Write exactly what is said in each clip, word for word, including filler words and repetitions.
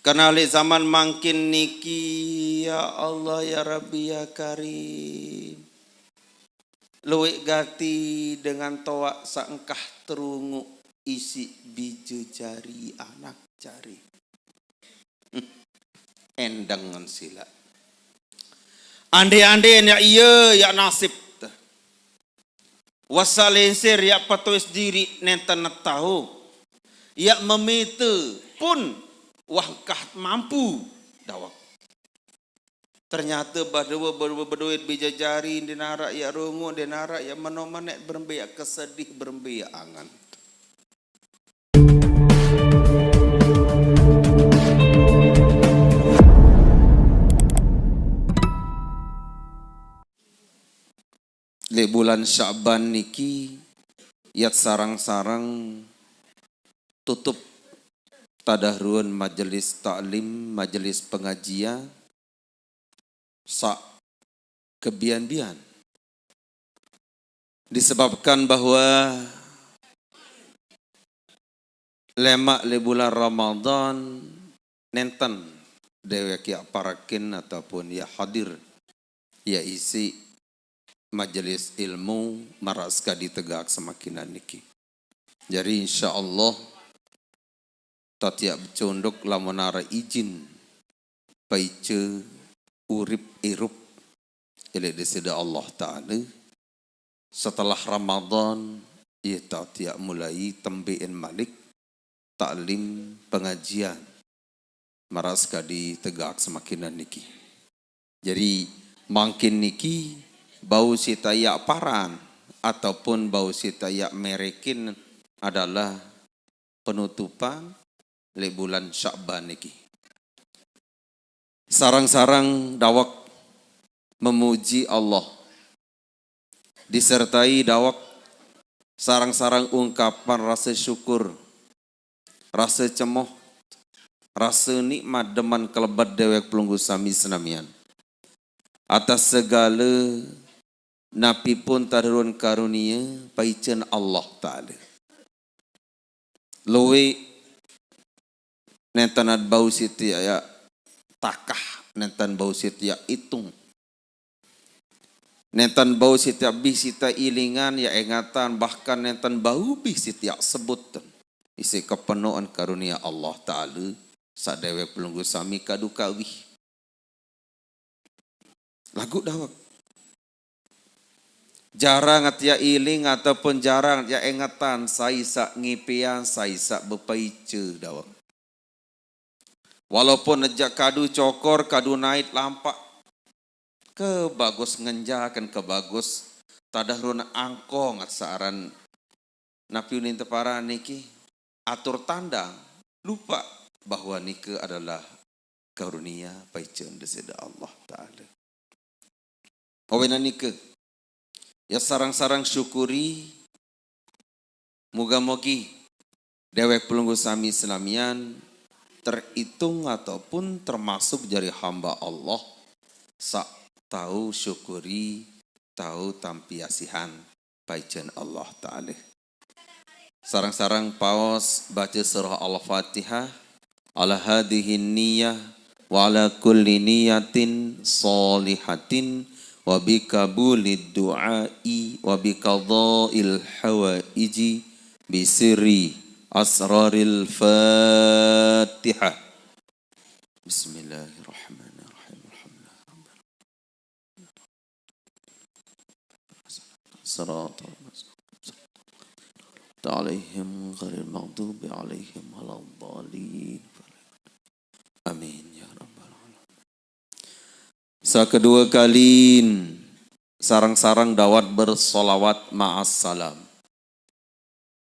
Karena oleh zaman mangkin niki, ya Allah, ya Rabbi, ya Karim, luwih gati dengan toak saengkah terunguk isi bija jari anak jari. Endengan sila. Ande-ande ya iya ya nasib. Wasalensir ya patuis diri nenten tahu. Ya memite pun wah engkah mampu dawak. Ternyata badewa beduit bija jari, denara ya rungu, denara ya menomenek, berembe ya kesedih, berembe ya angan. Lek bulan Sya'ban niki, yat sarang-sarang tutup tadahruan majelis taklim, majelis pengajian, sa kebian-bian. Disebabkan bahwa lemak lek bulan Ramadan nenten dewek ya parakin ataupun ya hadir ya isi majelis ilmu marak sekadi tegak semakinan niki. Jadi insya Allah tatiak becunduk lamun ara ijin paica urip irup ilek Desida Allah Ta'ala. Setelah Ramadan, iya tatiak mulai tembiin malik taklim pengajian marak sekadi tegak semakinan niki. Jadi mangkin niki bau sitayak paran ataupun bau sitayak merekin adalah penutupan lek bulan Sya'ban niki. Sarang-sarang dawak memuji Allah, disertai dawak sarang-sarang ungkapan rasa syukur, rasa cemoh, rasa nikmat deman kelebet dewek pelunggu sami senamian atas segala napi pun tadurun karunia paicen Allah Ta'ala. Luwih nenten bau sitayak takah, nenten bau sitayak itung. Nenten bau sitayak bih sitayak ilingan ya engatan, bahkan nenten bau bih sitayak sebut isi kepenuhan karunia Allah Ta'ala sadewek pelunggu sami kadu kawih. Lagu dawek. Jarang tia iling ataupun jarang tia engetan, sai sak ngipian, sai sak bepaica dawek. Walaupun nejak kadu cokor, kadu nait lampak, ke bagus ngenjakan ke bagus, tadah runa angkong saaran napi unin teparan niki atur tandang lupa bahwa nika adalah karunia paicen Desida Allah Ta'ala. Awenan nika, ya sarang-sarang syukuri, muga-mugi dewek pelunggu sami senamian teritung ataupun termasuk jari hamba Allah sak tahu syukuri, tahu tampi asihan paicen Allah Ta'ala. Sarang-sarang paos baca surah Al-Fatihah, ala hadhihi niyah wa ala kulli niyatin sholihatin wa bi qabulid du'ai wa bi qadail hawaiji bi sirri asraril Fatihah. Bismillahirrahmanirrahim. Alhamdulillah. Siratal alaihim ghairil maghdubi alaihim waladdallin. Amin ya rabbal alamin. Sekedua kali sarang-sarang dawat bersolawat ma'as salam.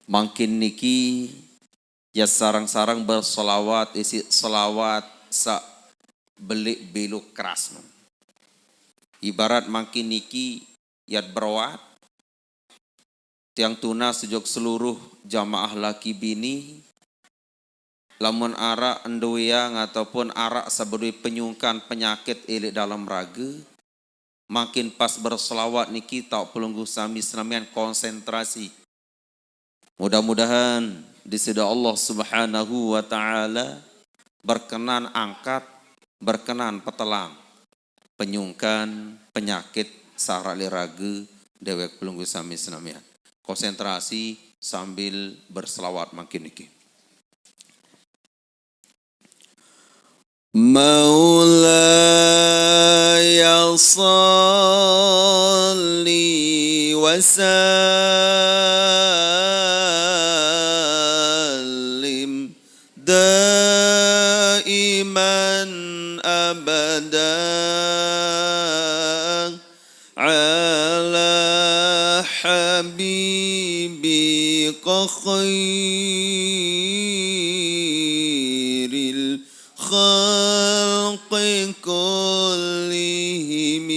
Mangkin niki ya sarang-sarang bersolawat isi solawat sak belik beluk keras. Ibarat mangkin niki yat berawat, tiang tunas sejok seluruh jamaah laki bini, lamun arak enduiang ataupun arak sabedui penyungkan penyakit ilik dalam raga, makin pas berselawat niki tau pelungguh sami senamian konsentrasi. Mudah-mudahan Desida Allah Subhanahu wa Ta'ala berkenan angkat, berkenan petelang penyungkan penyakit sarak li rage dewek pelungguh sami senamian. Konsentrasi sambil berselawat mangkin niki. مولاي صل وسلم دائما أبدا على حبيبك خير الخلق كلهم.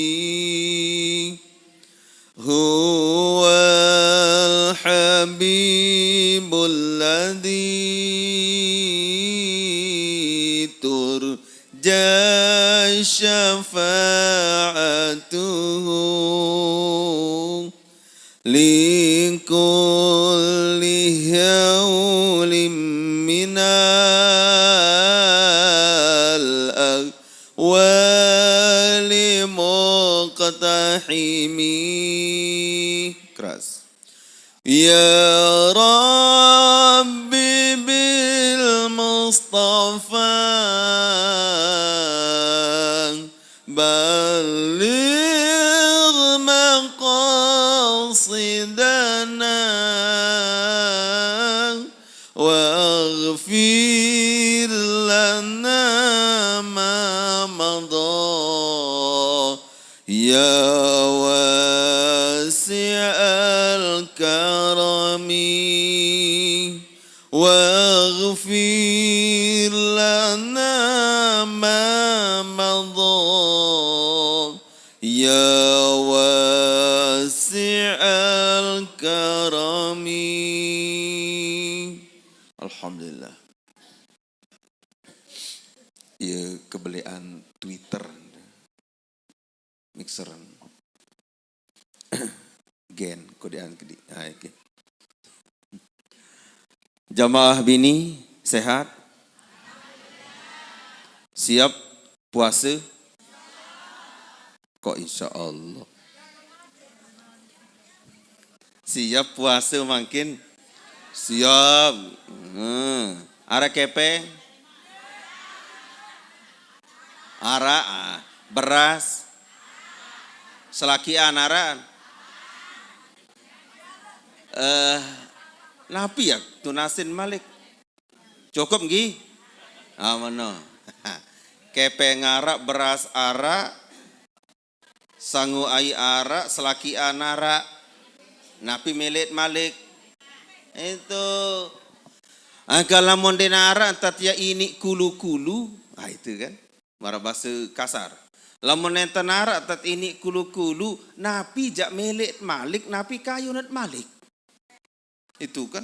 هو الحبيب الذي ترجى شفاعته لكل هول من الأهوال مقتحم. Keras. يا رب بالمصطفى بلغ مقاصدنا واغفر لنا ما مضى يا واسع الكرم واغفر لنا ما مضى يا واسع الكرم. Alhamdulillah. Ya, kebelean Twitter. Mixeran. Gen, kodean kedi. Ah, oke. Jamaah bini sehat? Siap puasa? Kok insya Allah? Siap puasa mangkin? Siap. Hmm. Arak kepeng? Arak, ah. Beras? Selakian arak? Eh, napi ya tunasin malik? Cukup nggih? Ah, meno. Kepeng arak, beras arak, sangu ai arak, selakian arak. Napi melet malik? Itu. Angka lamun den arak entat ya ini kulu-kulu. Ah, itu kan. Mara bahasa kasar. Lamun nenten arak entat ini kulu-kulu, napi jak melet malik, napi kayun et malik. Itu kan.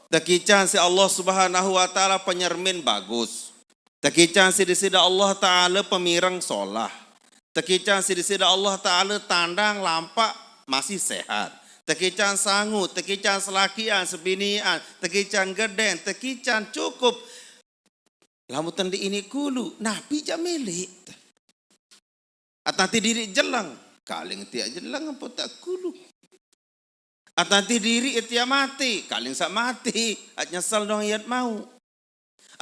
Tekican si Allah Subhanahu wa Ta'ala penyermin bagus. Tekican si Disida Allah Ta'ala pemireng solah. Tekican si Disida Allah Ta'ala tandang lampak masih sehat. Tekican sangu, tekican selakian, sebinian, tekican gedeng, tekican cukup. Lamun ten di ini kulu, napi jak melet? Atanti diri jeleng, kaling tia jeleng ampun tak kulu. Atanti diri tia mati, kaling sak mati, at nyesel dong iat mau.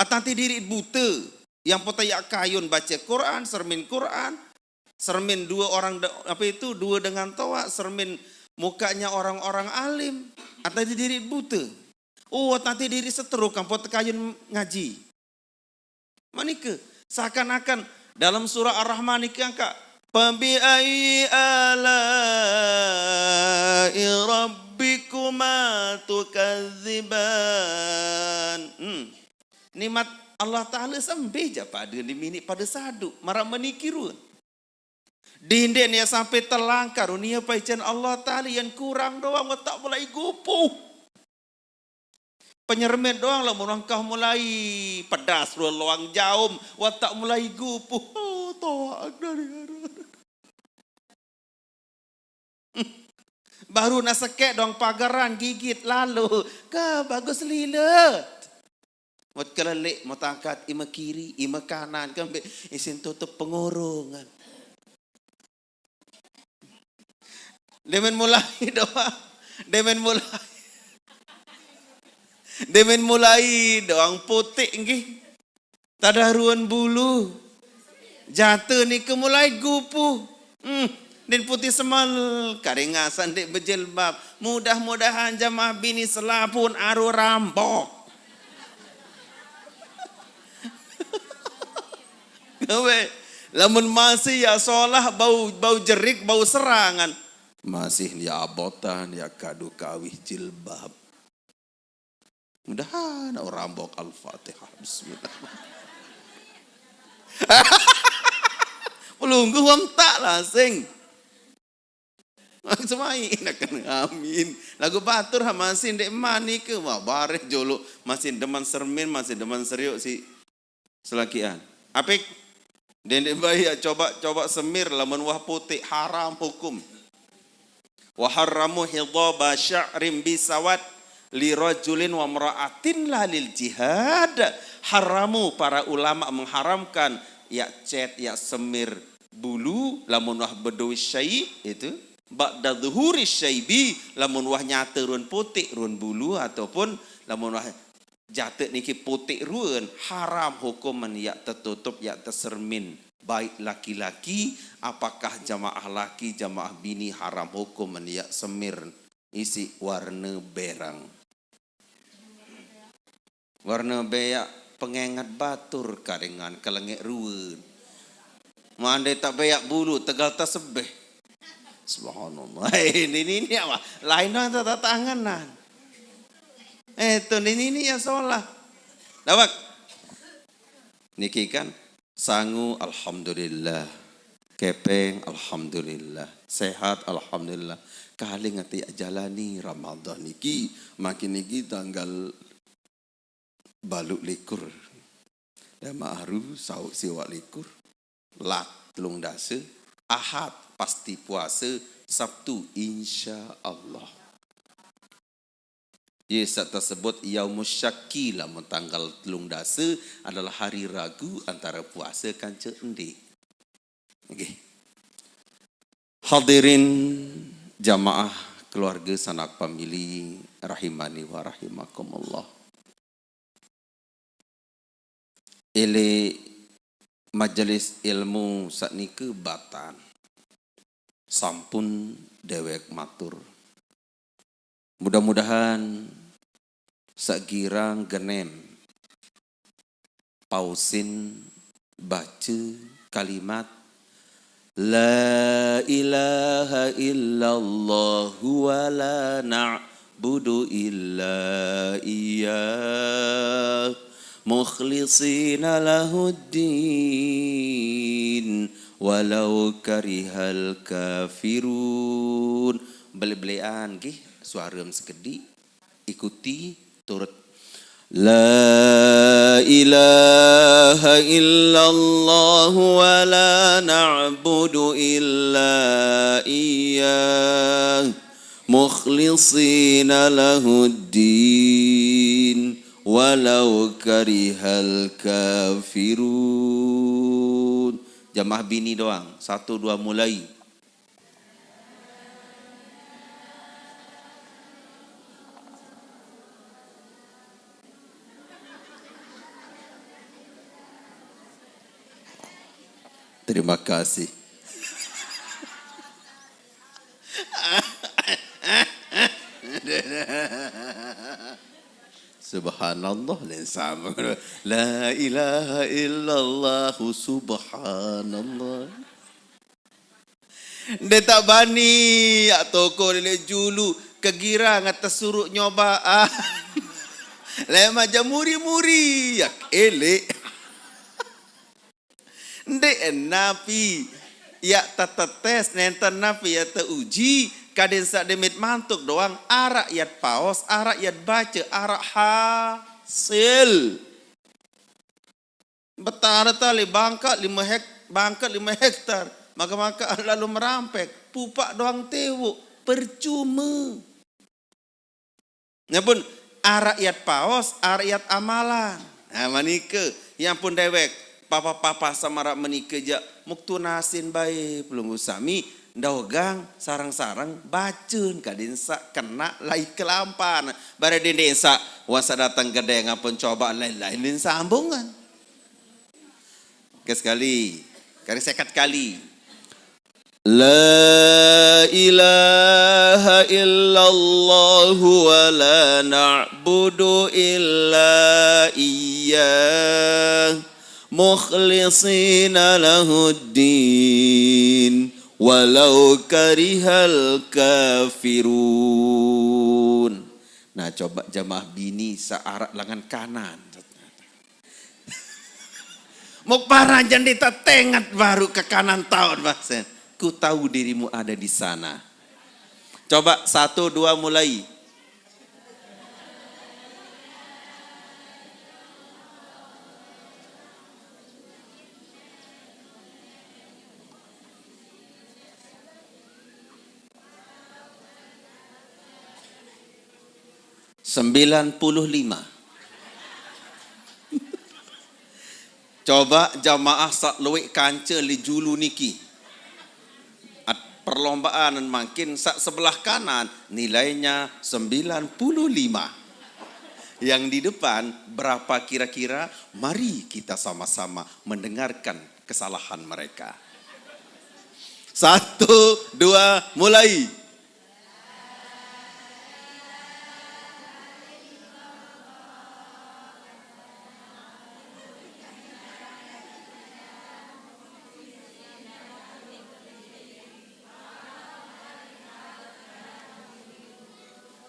Atanti diri bute, yang pota yak kayun baca Quran, sermin Quran, sermin dua orang de-, apa itu, dua dengan toa, sermin mukanya orang-orang alim. Atanti diri bute. Oh, atanti diri seteruk, ampun tekayun ngaji. Manike, seakan-akan dalam surah Ar-Rahman niki angka, "Fabi ayyi ala'i rabbikuma tukadziban." Hmm. Nikmat Allah Ta'ala sembe ja pada dimini pada sadu, mara maniki ruan. Dindin ya sampai telang karunia paican Allah Ta'ala yang kurang doang, watak mulai gupuh. Penyermin doang lah, mun engkah mulai pedas, lu loang jaum, watak mulai gupuh. Oh, toak dari arah. Baru nak sekek doang pagaran, gigit lalu. Ka bagus lilet. Mut kelelek, mut angkat, ime kiri, ime kanan, kan be isin tutup pengorongan. Demen mulai doang. Demen mulai. Demen mulai doang putik nggih. Tadah ruan bulu. Jata nika mulai gupuh. Hmm, din putih semal, karingasan dek bejilbab. Mudah-mudahan jamaah bini selapun aru rambok. Ngawe, lamun masih ya solah bau, bau jerik, bau serangan. Masih ya abotan, ya kadu kawih jilbab. Mudahan orang rambok Al-Fatihah. Bismillah. Pelungguh wam tak lah sing. Semai nak kena amin. Lagu batur ha masih dek mani ke wah bareh jolo masih demen sermin, masih demen seriuk si selakian. Apik? Dendek bayi ya coba, coba semir lamun wah putik haram hukum. Wa harramu hidaba sya'rin bisawad li rajulin wa mra'atin la lil jihad. Haramu, para ulama mengharamkan ya cat, ya semir bulu lamun wah bedowi syai itu. Ba'da zuhuri syaibi, lamun wah nyata run putik run bulu ataupun lamun wah jata niki putik run, haram hukum men ya tertutup, ya tersermin. Baik laki-laki, apakah jamaah laki, jamaah bini, haram hukum men ya semir isi warna berang. Warna beak pengengat batur karingan kelengek run. Mande tak beak bulu tegal tasebeh. Subhanallah. Eh, ini, ini apa? Lain dong tata tanganan. Eh, tu ini, ini ya solah. Dawak. Niki kan sangu alhamdulillah. Kepeng alhamdulillah. Sehat alhamdulillah. Kaling ati jalani Ramadan niki, makin niki tanggal balu likur. Dama aru sauk siwak likur. Lat telung dasa, Ahad pasti puasa, Sabtu insya Allah. Ye sak tersebut yaumus syakki lamun tanggal telung dasa adalah hari ragu antara puasa kanca endik. Nggih. Hadirin jamaah keluarga sanak pamili rahimani wa rahimakumullah. Ele majelis ilmu saknike batan sampun dewek matur. Mudah-mudahan sagirang genem pausin baca kalimat La ilaha illallah wa la na'budu illa iyyah mukhlisina lahuddin walau karihal kafirun. Beli-belian nggih, suara sekedi. Ikuti turut. La ilaha illallah wa la na'budu illa iyyah mukhlisina lahuddin walau karihal kafirun. Jamaah bini doang. Satu, dua, mulai. Terima kasih. Subhanallah, lain sama. La ilaha illallah, subhanallah. Nde tak bani, ya toko lele julu, kegira ngata suruk nyoba. Ah. Lema ja muri-muri, ya elek. Nde napi, ya tetetes, nenten napi, ya teuji, kadin sak demit mantuk doang, arak yat paos, arak yat baca, arak hasil. Betara tali bangka lima hek-, bangka lima hektar. Maka-maka lalu merampek. Pupak doang tewuk. Percuma. Nyapun, arak yat paos, arak yat amalan. Ha, manika, ya ampun dewek, papa-papa saq maraq menika jaq, muk tunasin bae pelungguh sami, ndogang sareng-sareng bace, kadin saq kenaq lai kelampan. Bare dendeq saq, wan saq dateng gedeng ampun coba lain-lain sambungan. Oke, sekali, kali seket kali. La ilaha illallah wa la na'budu illa iyyah, mukhlisina lahuddin, walau karihal kafirun. Nah, coba jamaah bini saq araq lengan kanan. Muk paran jaq ndeq tetenget baruq ke kanan taoq, Mas. Ku tahu dirimu ada di sana. Coba, satu, dua, mulai. Sembilan puluh lima. Coba jamaah saq lueq kance leq julu niki. At-, perlombaan mangkin saq sebelah kanan nilainya sembilan puluh lima. Yang di depan berapa kira-kira? Mari kita sama-sama mendengarkan kesalahan mereka. Satu, dua, mulai.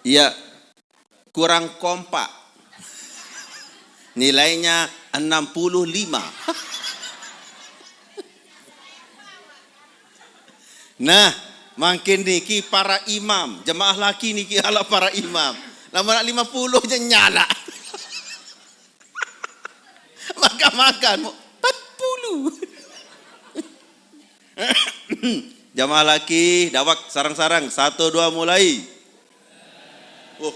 Iya, kurang kompak. Nilainya enam puluh lima. Nah, mangkin niki para imam, jemaah laki niki ala para imam. Lamun lima puluh je nyala. Makan-makan, empat puluh. Jamaah laki, dawak sareng-sareng. Satu, dua, mulai. Uh.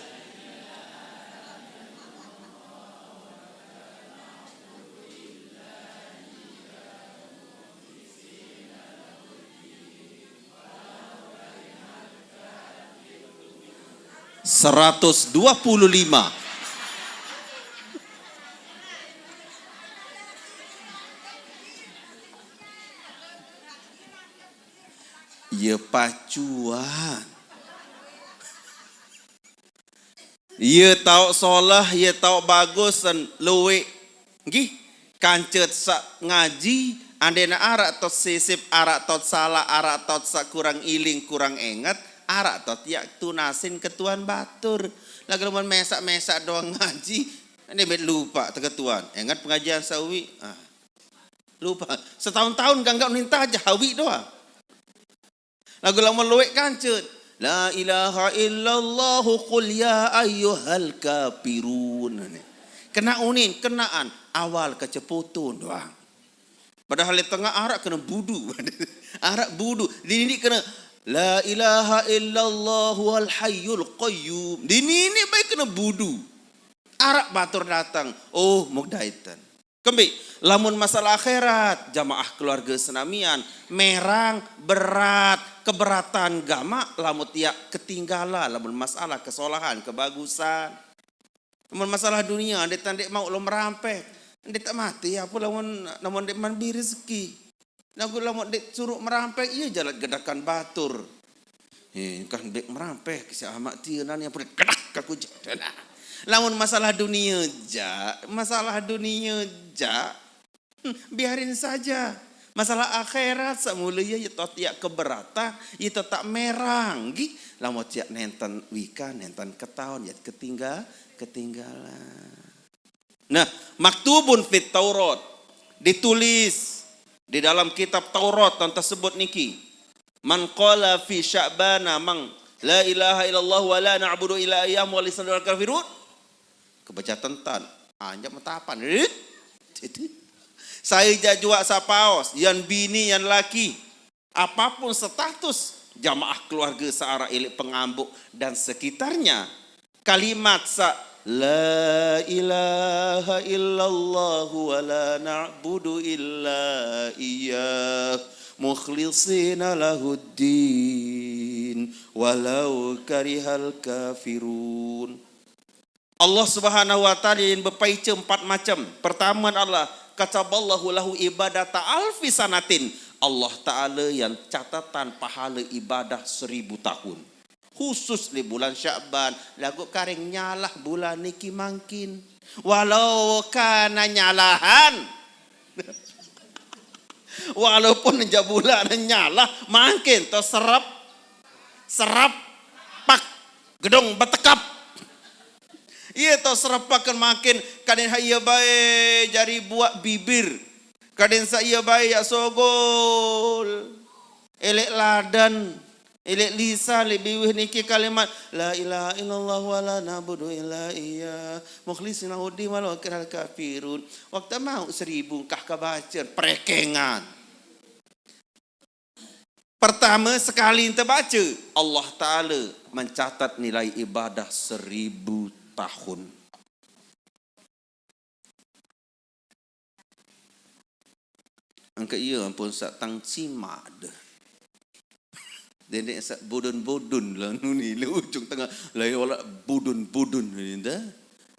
Seratus dua puluh lima. Ye pacuan. Ye taoq solah, ye taoq bagus, sen lueq. Nggih, kance saq ngaji, andene araq tot sisip, araq tot salaq, araq tot saq kurang iling, kurang enget, araq tot yaq tunasin ketuan batur. Laguq lamun mesaq-mesaq doang ngaji, ndeq met lupaq teketuan. Enget pengajian sawi? Ah. Lupaq. Setahun-tahun gangga nintah aja hawi doang. Laguq lamun lueq kance, "La ilaha illallah, qul ya ayyuhal kafirun." Kena unin, kenaan, awal kecepotun doang. Padahal di tengah araq kena budu. Araq budu. Dini kena, "La ilaha illallah wal hayyul qayyum." Dini bae kena budu. Araq batur dateng, "Oh, muk daiten." Kembeq, lamun masalah akhirat, jamaah keluarge senamian, merang, berat, keberatan gamaq, lamun tiaq ketinggalan, lamun masalah kesolahan, kebagusan. Lamun masalah dunie, ndeq tandeq mauq lom merampek. Ndeq taq mate, ape lamun, lamun ndeqman bi rezeki. Laguq lamun ndeq suruq merampek, ie jalan gedakan batur. Eh, kan bek merampek, si amaq tie nani ampun gedak aku jaq. Lamun masalah dunie jaq, masalah dunie jaq, hmm, biarin saja. Masalah akhirat, semula ie, ie tot yaq keberatan, ie tetap merang, nggih. Lamun yaq nenten wikan, nenten ketaon, yaq ketingga-, ketinggalan. Nah, maktubun fit Taurat, ditulis di dalam kitab Taurat yang tersebut niki, "Man qala fi Sya'bana mang la ilaha illallah wa la na'budu illa iyyah mukhlisina lahu kafirun." Kebaca tentan, anjak metapan. Rit. Jadi, sai jaq juaq sapaos, yan bini, yan laki. Apapun status jamaah keluarge searaq ileq Pengamboq dan sekitarnya, kalimat saq La ilaha illallah wa la na'budu illa iyyah, mukhlisina lahuddin, walau karihal kafirun. Allah Subhanahu wa Ta'ala yang bepaica empat macam. Pertama adalah kataballahu lahu ibadata alfi sanatin. Allah Ta'ala yang catatan pahala ibadah seribu tahun. Khusus di bulan Sya'ban, lagu karing nyalah bulan niki mangkin. Walau kana nyalahan. Walaupun ja bulan nyalah, mangkin to serep, serep, pak, gedung betekap. Iya to serepakan mangkin, kadin ha iya bae jari buak bibir. Kadin sa iya bae ya sogol. Elek ladan, elek lisan, elek biwih niki kalimat la ilaha illallah wa la na'budu illa iyyah, mukhlisina huddin walau karihal kafirun. Waktu mau seribu kah kabaca, perekengan. Pertama sekali ente baca, Allah Ta'ala mencatat nilai ibadah seribu tahun. Engke iya ampun sak tang cimak deh. Dendek sak bodon-bodon lah nuni le ujung tengah lah ya wala bodon-bodon ni dah.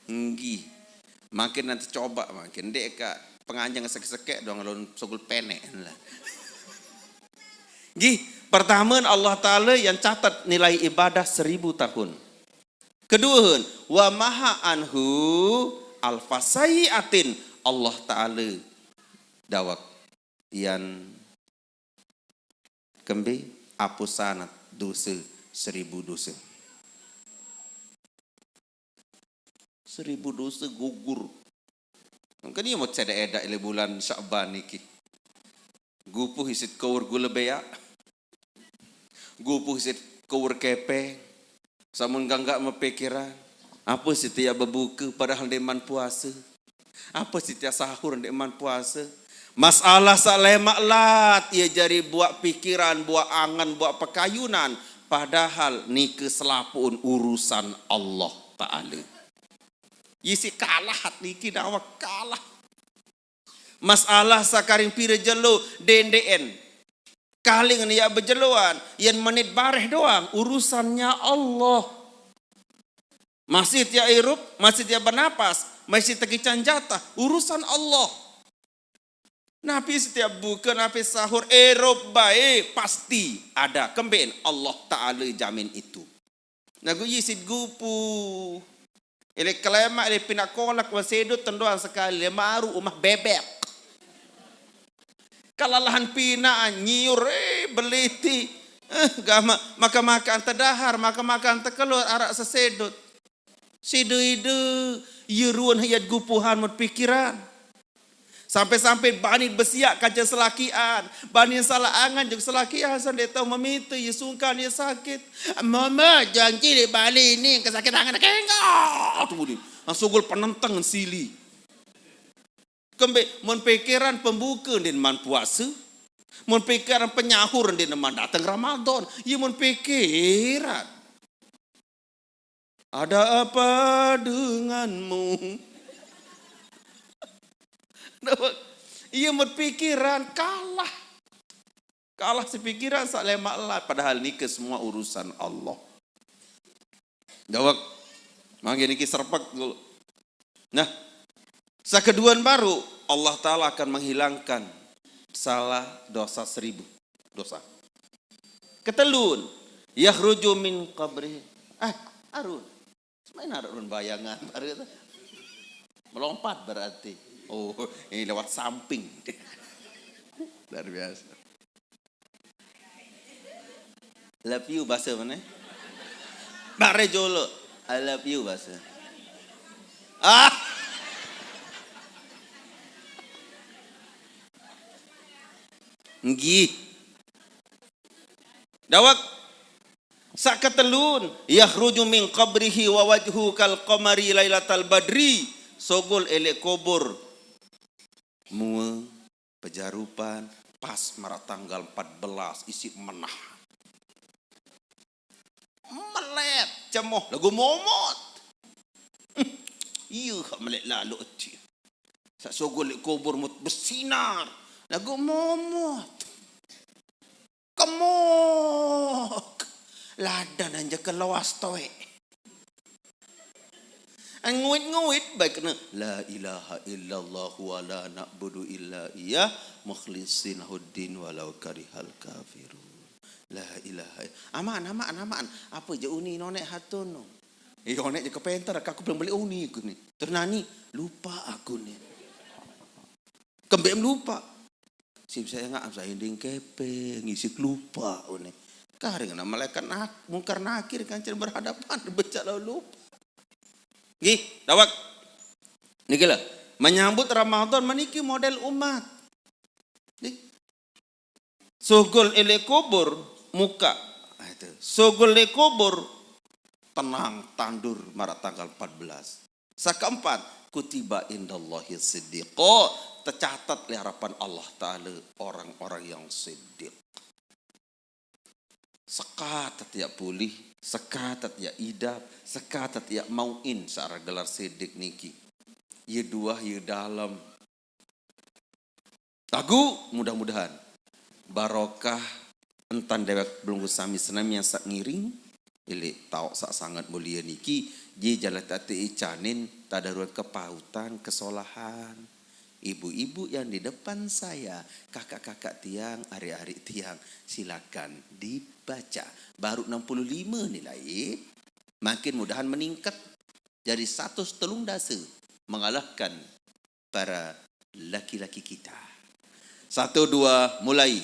Enggi. Makin nanti coba makin dek kak penganjang sekek-sekek dong lawan sogol penek lah. Gih, pertama Allah Ta'ala yang catat nilai ibadah seribu tahun. Kedua, wa maha anhu alfasaiatin, Allah Ta'ala dawak yang kembe apusanat dosa seribu dosa. Seribu dosa gugur. Mungkin iya mau cedek-edek le bulan Sya'ban niki. Gupuh isit kowur gula beak. Gupuh isit kowur kepeng. Samun gangga mepikiran. Apa sih tiap bebuka padahal deman puasa? Apa sih tiap sahur deman puasa? Masalah sak lemak lat ia jari buat pikiran, buat angan, buat pekayunan. Padahal nike selapuun urusan Allah Ta'ala. Isi kalah hat niki nawa kalah. Masalah sakaring pira jelo dendeen. Kaling ya bejeloan, yang menit bareh doang, urusannya Allah. Masih tiap irup, masih tiap bernapas, masih tekican jatah, urusan Allah. Napi setiap buka, napi sahur, irup baik, pasti ada. Kemben Allah Ta'ala jamin itu. Nagu isit gupu. Ele kelema, ele pina kolak, wasedo tendoan sekali, le maru umah bebek. Kalalahan pinaan, nyiur, eh, beliti. Eh, gama, maka-maka anta dahar, maka-maka anta kelor, arak sesedot. Side-ide, yeruan hayat gupuhan mut pikiran. Sampai-sampai bani besiak kaca selakian, bani salah angan juga selakian, sande tau meminta, ya sungkan, ya sakit. Mama janji le bali ni ke sakit angan kengkau tu budi. Langsung gol penenteng sili. Kembe mun pikiran pembuka din man puasa, mun pikiran penyahur din man datang Ramadan, ya mun pikiran. Ada apa denganmu? Iya berpikiran kalah. Kalah sepikiran sak lemak lat. Padahal nike semua urusan Allah. Jawab. Mangke niki serpek dulu. Nah, sakeduan baru Allah Ta'ala akan menghilangkan salah dosa seribu dosa. Ketelun, yakhruju min qabri. Eh, arun. Main arun bayangan baru itu. Melompat berarti. Oh, ini lewat samping. Luar biasa. Love you bahasa mana? Bare jolo. I love you bahasa. Ah. Nggih. Dawak. Sakatelun, yakhruju min qabrihi wa wajhu kal qamari lailatal badri. Sogol elek kobor. Mua pejarupan pas marak tanggal empat belas isi menah. Melet cemoh lagu momot. Iya, hak melek lalu eti. Sat sogol lek kubur mut besinar. Lagu momot. Kemok. Ladan anja keloas toek. Nguit-nguit baik kena la ilaha illallah wa la na'budu illa iyyah mukhlisina huddin walau karihal kafirun. La ilaha ill-, aman, aman, aman. Apa je uni nonek hatun no? Eh, onek je kepenter, aku belum beli uni aku ni. Terus nani, lupa aku ni. Kembem lupa. Sim saya ngak, saya ding kepe, ngisi lupa uni. Karing na malaikat nak, mungkar nakir kan cen berhadapan, becak lalu lupa. Gih, dawak. Niki lah. Menyambut Ramadan meniki model umat. Gih. Sogol ele kubur, muka. Ah, itu. Sogol ele kubur, tenang, tandur, marak tanggal empat belas. Sakeempat, kutiba indallahi siddiqo, tercatat oleh harapan Allah Ta'ala orang-orang yang siddiq. Sekatat ya pulih, sekatat ya idap, sekatat ya mauin seara gelar siddiq niki. Ye dua, ye dalam. Lagu mudah-mudahan barokah entan dewek belunggu sami senamian sak ngiring, ilik tauk sak sangat mulia niki, ji jalan tati icanin tadaruan kepautan kesolahan. Ibu-ibu yang di depan saya, kakak-kakak tiang, adik-adik tiang, silakan dibaca. Baru enam puluh lima nilai, makin mudahan meningkat jadi seratus telung dasa, mengalahkan para laki-laki kita. Satu, dua, mulai.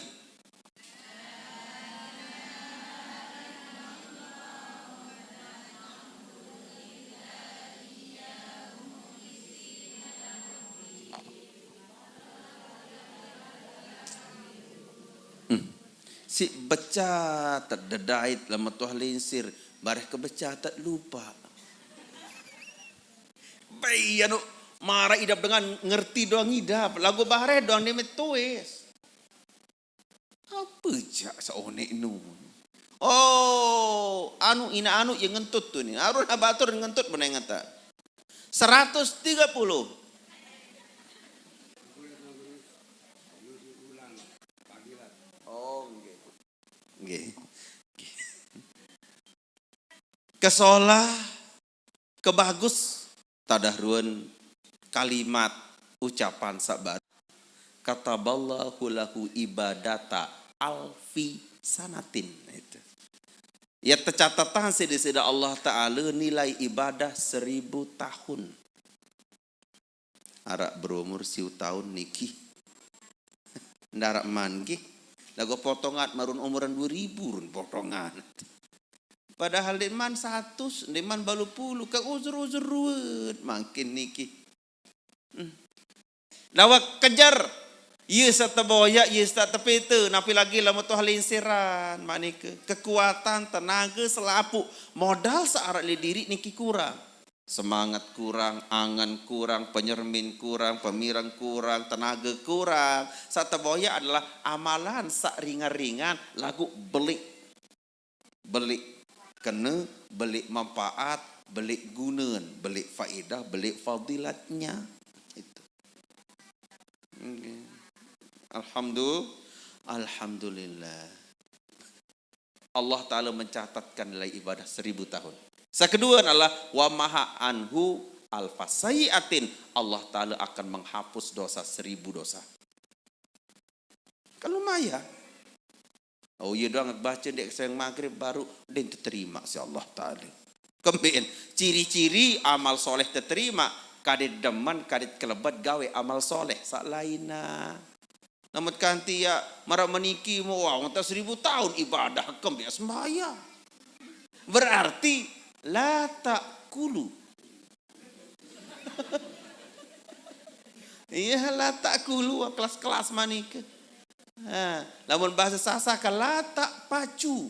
Hmm. Si beca terdedait lama tuah linsir, bareh ke beca tak lupa. Bai anu, marah idap dengan ngerti doang idap, lagu bareh doang dia metuis. Apa jak seonek nu? Oh, anu ina anu yang ngentut tu ni. Arun abatur ngentut menengata. Seratus tiga puluh. Oh, nggih. Nggih. Kesolah, kebagus, tadahruan kalimat ucapan sabar. Kataballahu lahu ibadata alfi sanatin. Itu. Ya tercatatan sida-sida Allah Ta'ala nilai ibadah seribu tahun. Arak berumur siu tahun niki. Ndarak man gih. Lagu potongan marun umuran dua ribu run potongan. Padahal di man seratus, di man balu puluh, ke uzur-uzur ruwet makin niki. Hmm. Dawak kejar. Ye sata boyak, ye sata tepete, napi lagi lama tuah linsiran, manika. Kekuatan, tenaga, selapuq, modal searak le diri niki kurang. Semangat kurang, angen kurang, penyermin kurang, pemireng kurang, tenaga kurang. Sata boyak adalah amalan sak ringan-ringan, lagu belik. Belik kena, belik manfaat, belik gunan, belik faedah, belik fadilatnya. Itu. Nggih. Alhamdulillah. Alhamdulillah. Allah Ta'ala mencatatkan nilai ibadah seribu tahun. Yang kedua adalah wa maha anhu alfa sayyiatin. Allah Ta'ala akan menghapus dosa seribu dosa. Kan lumayan. Oh, iya doang baca dek sayang maghrib baru din terima si Allah Ta'ala. Kembin, ciri-ciri amal soleh terterima, kadit demen, kadit kelebet gawe amal soleh. Sak lainna. Namun kanti ya marah meniki mau wah, tak seribu tahun ibadah kembin sembahyang. Berarti la takulu. Iya, la takulu kelas-kelas manika. Ha, lamun bahasa Sasak la tak pacu.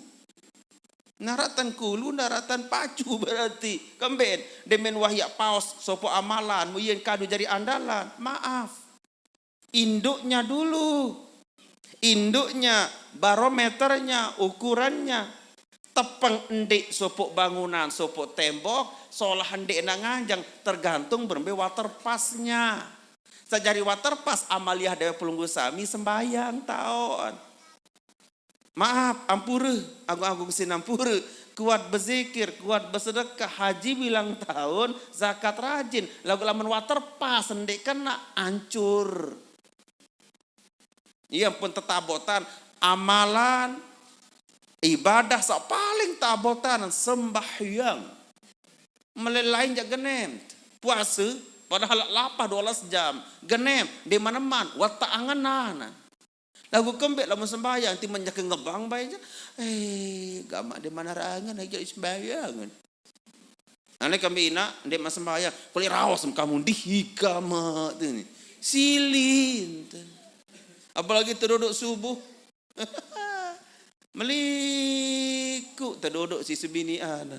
Naratan kulu, naratan pacu berarti. Kemben, demen wahyak paos, sopo amalan, mu yen kadu jari andalan. Maaf. Induknya dulu. Induknya, barometernya, ukurannya. Tepeng endik sopo bangunan, sopo tembok, Solah ndeq endah nganjeng, tergantung berembe waterpasnya. Saq jari waterpas amaliah dewek pelungguh sami sembahyang taoqn. Maaf, ampure, agung-agung sinampure, kuat bezikir, kuat besedekah, haji bilang taun, zakat rajin, laguq lamun waterpas ndeq kena, ancur. Iya pun tetabotan, amalan, ibadah saq paling tabotan sembahyang. Mele lain jaq genem. Puase, padahal lapah dua belas jam. Genem, ndeq meneman, wateq angenan. Laguq kembeq lamun sembahyang, timaq jaq ngebang bae jaq. Eh, gamaq ndeq manah angen, jaq sembahyang. Ane kembeq inaq, ndeq maq sembahyang. Kulit raos kamu ndih, gamaq tu ni. Silin tu. Apalagi tedodok subuh. Meliku tedodok si sebinian.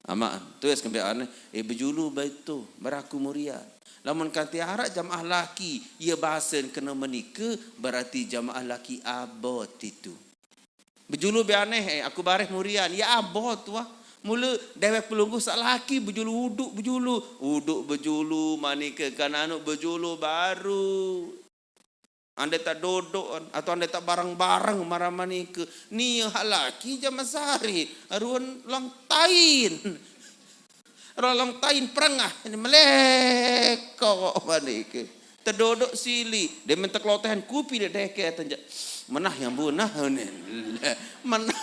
Amaq, tu es kembeq ane, eh, bejulu bae tu, beraku murian. Lamun kante araq jamaah laki, ye basen kene menike, berarti jamaah laki abot itu. Bejulu be aneh, eh, aku bareh murian, ye abot wah. Mule dewek pelungguh saq laki bejulu, uduk bejulu, uduk bejulu, manike kan anu bejulu baru. Ande taq dodoqan, atau ande taq bareng-bareng maraq manike. Nie haq laki jamaq sari, arun long tain. Arun long tain perengah, ini melekoq manike. Tedodoq sili, demen tekelotehan kupi de deket jaq. Menah yang bunah, menah.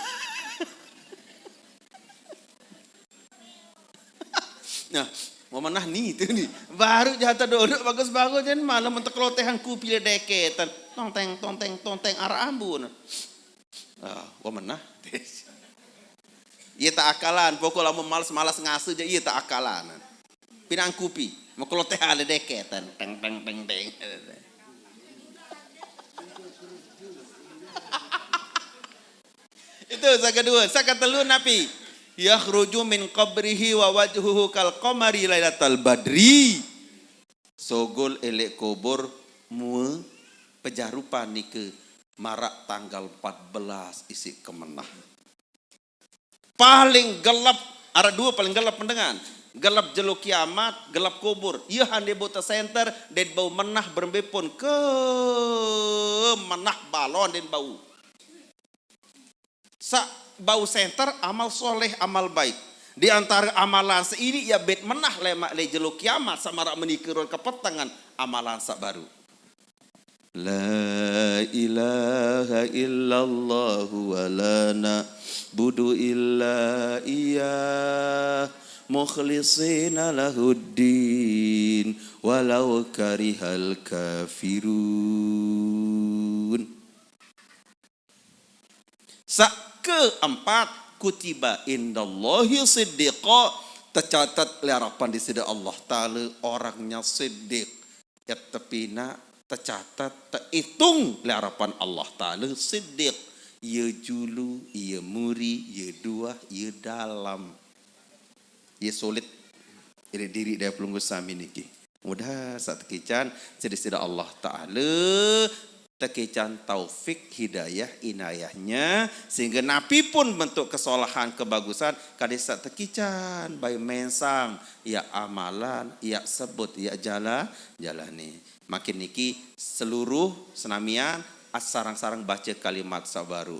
Nah, mau menah ni tu ni. Baru jaq tedodok bagus-bagus, jen malah mentek lotehan kupi le deketan. Tonteng, tonteng, tonteng, araq ambun. Ah, wah menah. Iya tak akalan, pokok lamun males-males ngase jaq, iya tak akalan. Pinang kupi, mau kelotehan le deketan. Teng, teng, teng, teng. Itu saq kedue. Saq ketelu napi? Yakhruju min qabrihi wa wajhuhu kal qamari lailatal badri. Sogol eleq kubur mue pejarupan nike maraq tanggal empat belas isiq kemenah. Paling gelap, araq due paling gelap dengan. Gelap jelo kiamat, gelap kubur. Ie hande bau tesenter, ndeqn bau menah berembe pun ke menah balon ndeqn bau. Saq bau senter amal soleh, amal baik. Di antare amalan saq ini ie bet menah lemaq leq jelo kiamat saq maraq menike ruen kepetengan amalan saq baru. La ilaha illallah wa la na'budu illa iyyah mukhlishina lahuddin walau karihal kafirun. Saq keempat, kutiba indallahi siddiqa, tecatet leq arepan Deside Allah Taala orangnya siddiq. Yaq tepinaq, tecatet, teitung leq arepan Allah Taala siddiq. Ie julu, ie muri, ie duah, ie dalem. Ye sulit. Irit diriq dewek pelungguh sami niki. Mudah saq tekican, side-side Allah Taala tekican taufik hidayah inayahnya, sehingga napi pun bentuk kesolahan kebagusan kade saq tekican bae mensang, yaq amalan, yaq sebut, yaq jala-, jalani. Makin niki seluruh senamian as sareng-sareng bace kalimat saq baru.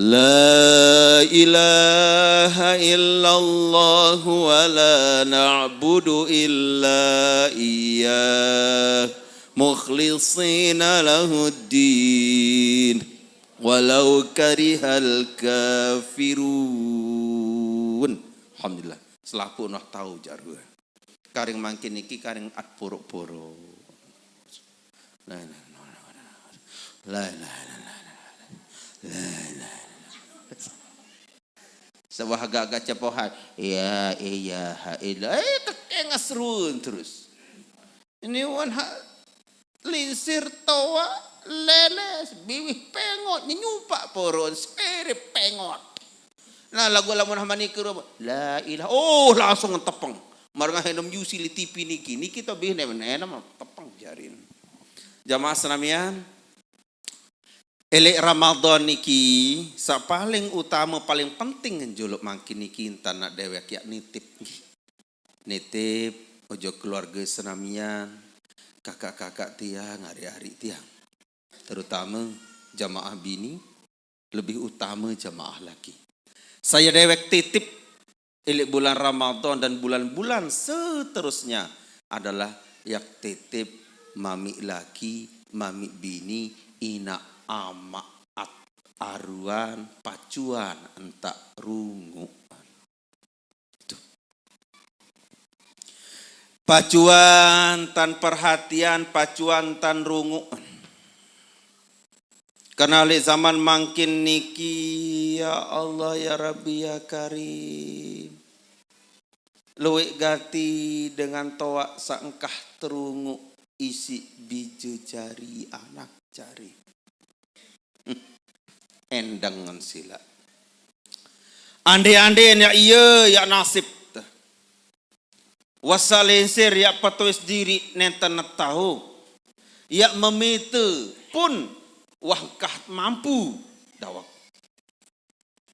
La ilaha illallah wa la na'budu illa iyyah mukhlishina lahuddin walau karihal kafirun. Alhamdulillah, selapuq noh tau jarwe. Karing mangkin niki karing at puruk-puruk. La ilaha illallah. La ilaha illallah. La ilaha illallah. Sewah agak-agak cepohan. Ya, iya, ha, ila. Eh, kekenges ruen terus. Ini wan hak lingsir toaq leles, biwih pengot, nyenyupak poron, sirip pengot. Nah, laguq lamun hama niki ro, la ilaha, oh, langsung tepeng. Marang enem yusi li T V niki, niki to bih nem, enem tepeng jarin. Jamaah senamian, eleq Ramadan niki, saq paling utame, paling penting juluq mangkin niki, entan naq dewek yaq nitip. Nitip ojo keluarga senamian, kakak-kakak tiang, adik-adik tiang. Terutama jamaah bini, lebih utama jamaah laki. Saya dewek titip ilik bulan Ramadan dan bulan-bulan seterusnya adalah yak titip mami laki, mami bini, ina ama at aruan pacuan entak rungu. Tuh. Pacuan tan perhatian, pacuan tan rungu. Karena oleh zaman mangkin niki, ya Allah, ya Rabbi, ya Karim. Luwik gati dengan toak saengkah terungu isi bija jari anak jari. Endengan sila. Ande-ande ya iya ya nasib. Wasa lensir ya patuis diri nenten tahu. Ya memite pun wah engkah mampu dawak.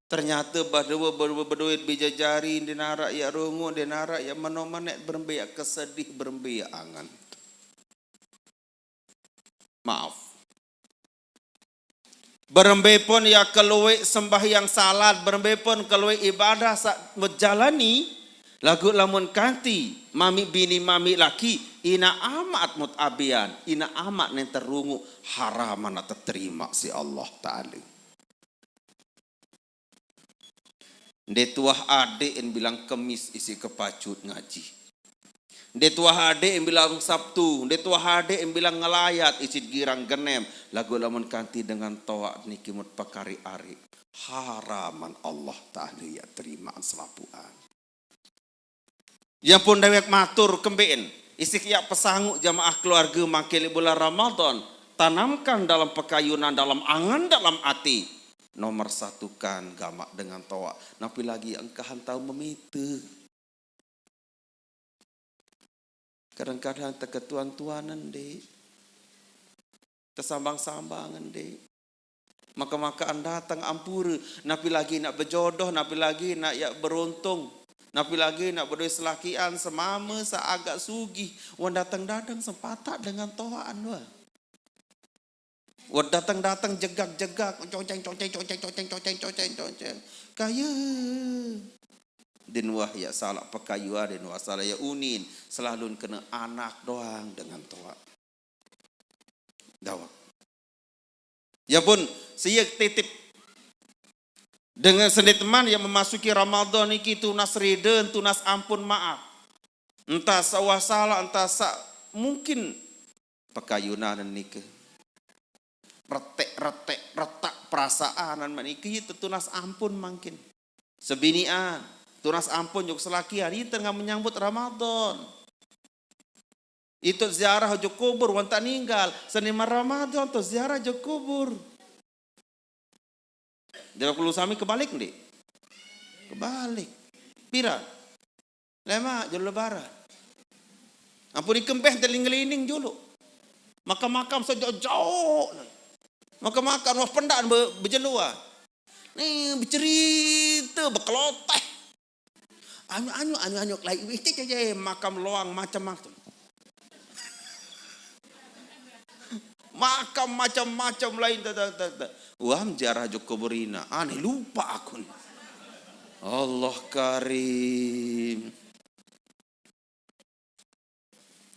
Ternyata badewa beduit bija jari, ndeq naraq ya rungu, ndeq naraq ya meno meneq, berembe ya kesedih, berembe ya angen. Maaf. Berembe pun ya kelueq sembahyang salat, berembe pun kelueq ibadah saq mejalani, laguq lamun kanti mamiq bini, mamiq laki, ina amaq mut abian, ina amaq nenten rungu, haram anak teterima siq Allah Taala. Ndeq tuah adeq en bilang Kemis isiq kepacut ngaji. Ndeq tuah adeq en bilang Sabtu, ndeq tuah adeq en bilang ngelayat isiq girang genem, laguq lamun kanti dengan toaq niki mut pekariq-ariq, haraman Allah Taala ya terimaan selapuqan. Ya pun dewek matur kembeqen, isiq ya pesanguq jamaah keluarge mangkin leq bulan Ramadan, tanamkan dalam pekayunan, dalam angen, dalam ati. Nomor satukan gamaq dengan toaq. Napi lagi engkahan tau memite. Kadang-kadang teketuan-tuanen, Dek. Tesambang-sambangen, Dek. Maka-makaan dateng ampure, napi lagi nak bejodoh, napi lagi nak ya beruntung, napi lagi nak bedoe selakian semame seagak sugih, wan dateng-dateng sempataq dengan toaqan wah. Wan dateng-dateng jegak-jegak, coceng, coceng, coceng, coceng, coceng, coceng, coceng. Kaye. Din wah ya salaq pekayuan, din wah salaq ya unin, selalu kene anak doang dengan toaq. Dawek. Ya pun, sie titip. Dengan sendeqman ya memasuki Ramadan niki tunas ride, tunas ampun maaf. Entah saq wah salaq, entah saq mungkin pekayunan nike. Retek-retek, retak perasaan niki tetunas ampun mangkin. Sebinian, tunas ampun jok selakian, ite ngan menyambut Ramadan. Ite ziarah ojok kubur, wan taq ninggal. Sendeqman Ramadan to ziarah ojok kubur. Jawab kulu sami kebalik, ndeq? Kebalik. Pira? Lemaq, jelo Lebaran. Ampun ikempeh teling-lining julu. Makam-makam sejok-jok. Makam-makam wah pendaq be-, bejeloa. Ni becerite, bekeloteh. Anyuk-anyuk, anyuk-anyuk, lain wih, cek, cek, cek, makam loang macam-macam. Makam macam-macam lain, ta, ta, ta, ta. Wah, ziarah jok kubur ina. Aneh, lupa aku ni. Allah Karim.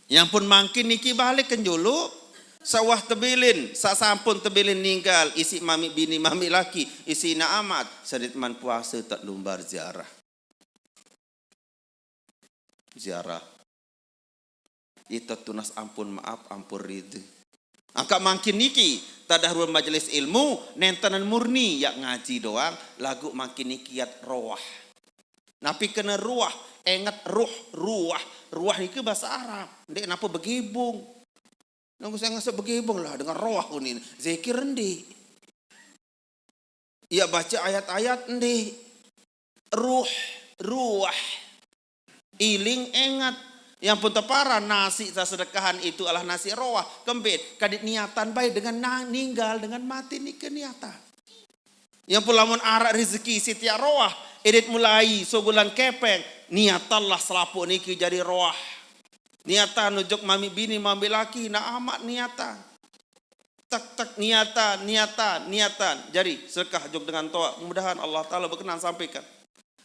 Yang pun mangkin niki balik ke julu, saq wah tebilin, saq sampun tebilin ninggal, isiq mamiq bini, mamiq laki, isiq ina amat, sendeqman puase taq lumbar ziarah. Ziarah. Ite tunas ampun maaf, ampun ride. Angkaq mangkin niki, tadah ruang majelis ilmu, nentenen murni, ya ngaji doang, laguq mangkin niki yat roah. Napi kene ruah? Enget ruh, ruah. Ruah niki bahasa Arab. Ndeq nape begebung. Nunggu saya ngesek begebung lah dengan roah kunin. Zikir ndeq. Ya bace ayat-ayat ndeq. Ruh, ruah. Iling enget. Yang pun teparan nasi saq sedekahan itu adalah nasi roah. Kembeq, kadit niatan bae dengan na-, ninggal, dengan mati nike niatan. Yang pun lamun araq rezeki sitiaq roah, Irit mulai sogolan kepeng, niatanlah selapuq niki jari roah. Niatan ojok mamiq bini, mamiq laki, na amaq niatan. Tek-tek, niatan, niatan, niatan. Jari sedekah ojok dengan toaq. Mudahan Allah Taala berkenan sampaikan.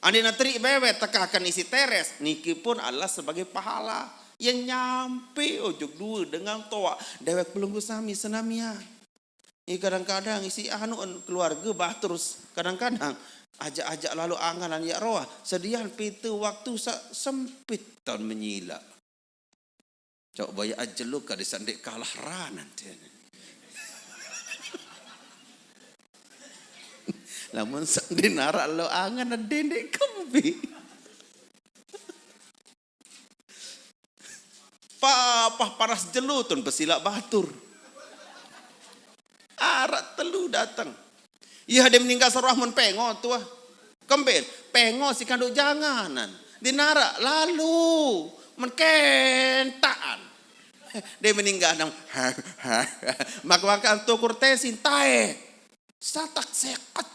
Andeqna teriq bebet, tekahkan isi teres, niki pun adalah sebagai pahala. Ye nyampe ojok due dengan toaq, dewek pelungguh sami senamian. Ye kadang-kadang isi anu keluarge bah terus. Kadang-kadang ajak-ajak lalo anganan yaq roah, sedian pite waktu saq sempit taun menyilaq. Coba ye ajelo kade saq ndeq kalah ranan dene. Lamun saq ndeq naraq lo angen, ade ndeq kembe. Papah paras jelo tun pesilaq batur. Araq telu dateng. Iye, ade meninggal seroah mun pengo tuah. Kemben, pengo si kanduk janganan. Dinaraq lalu, men kentaan. Dia meninggal nang. Maka-maka antuk kurtesin tae. Satak seket.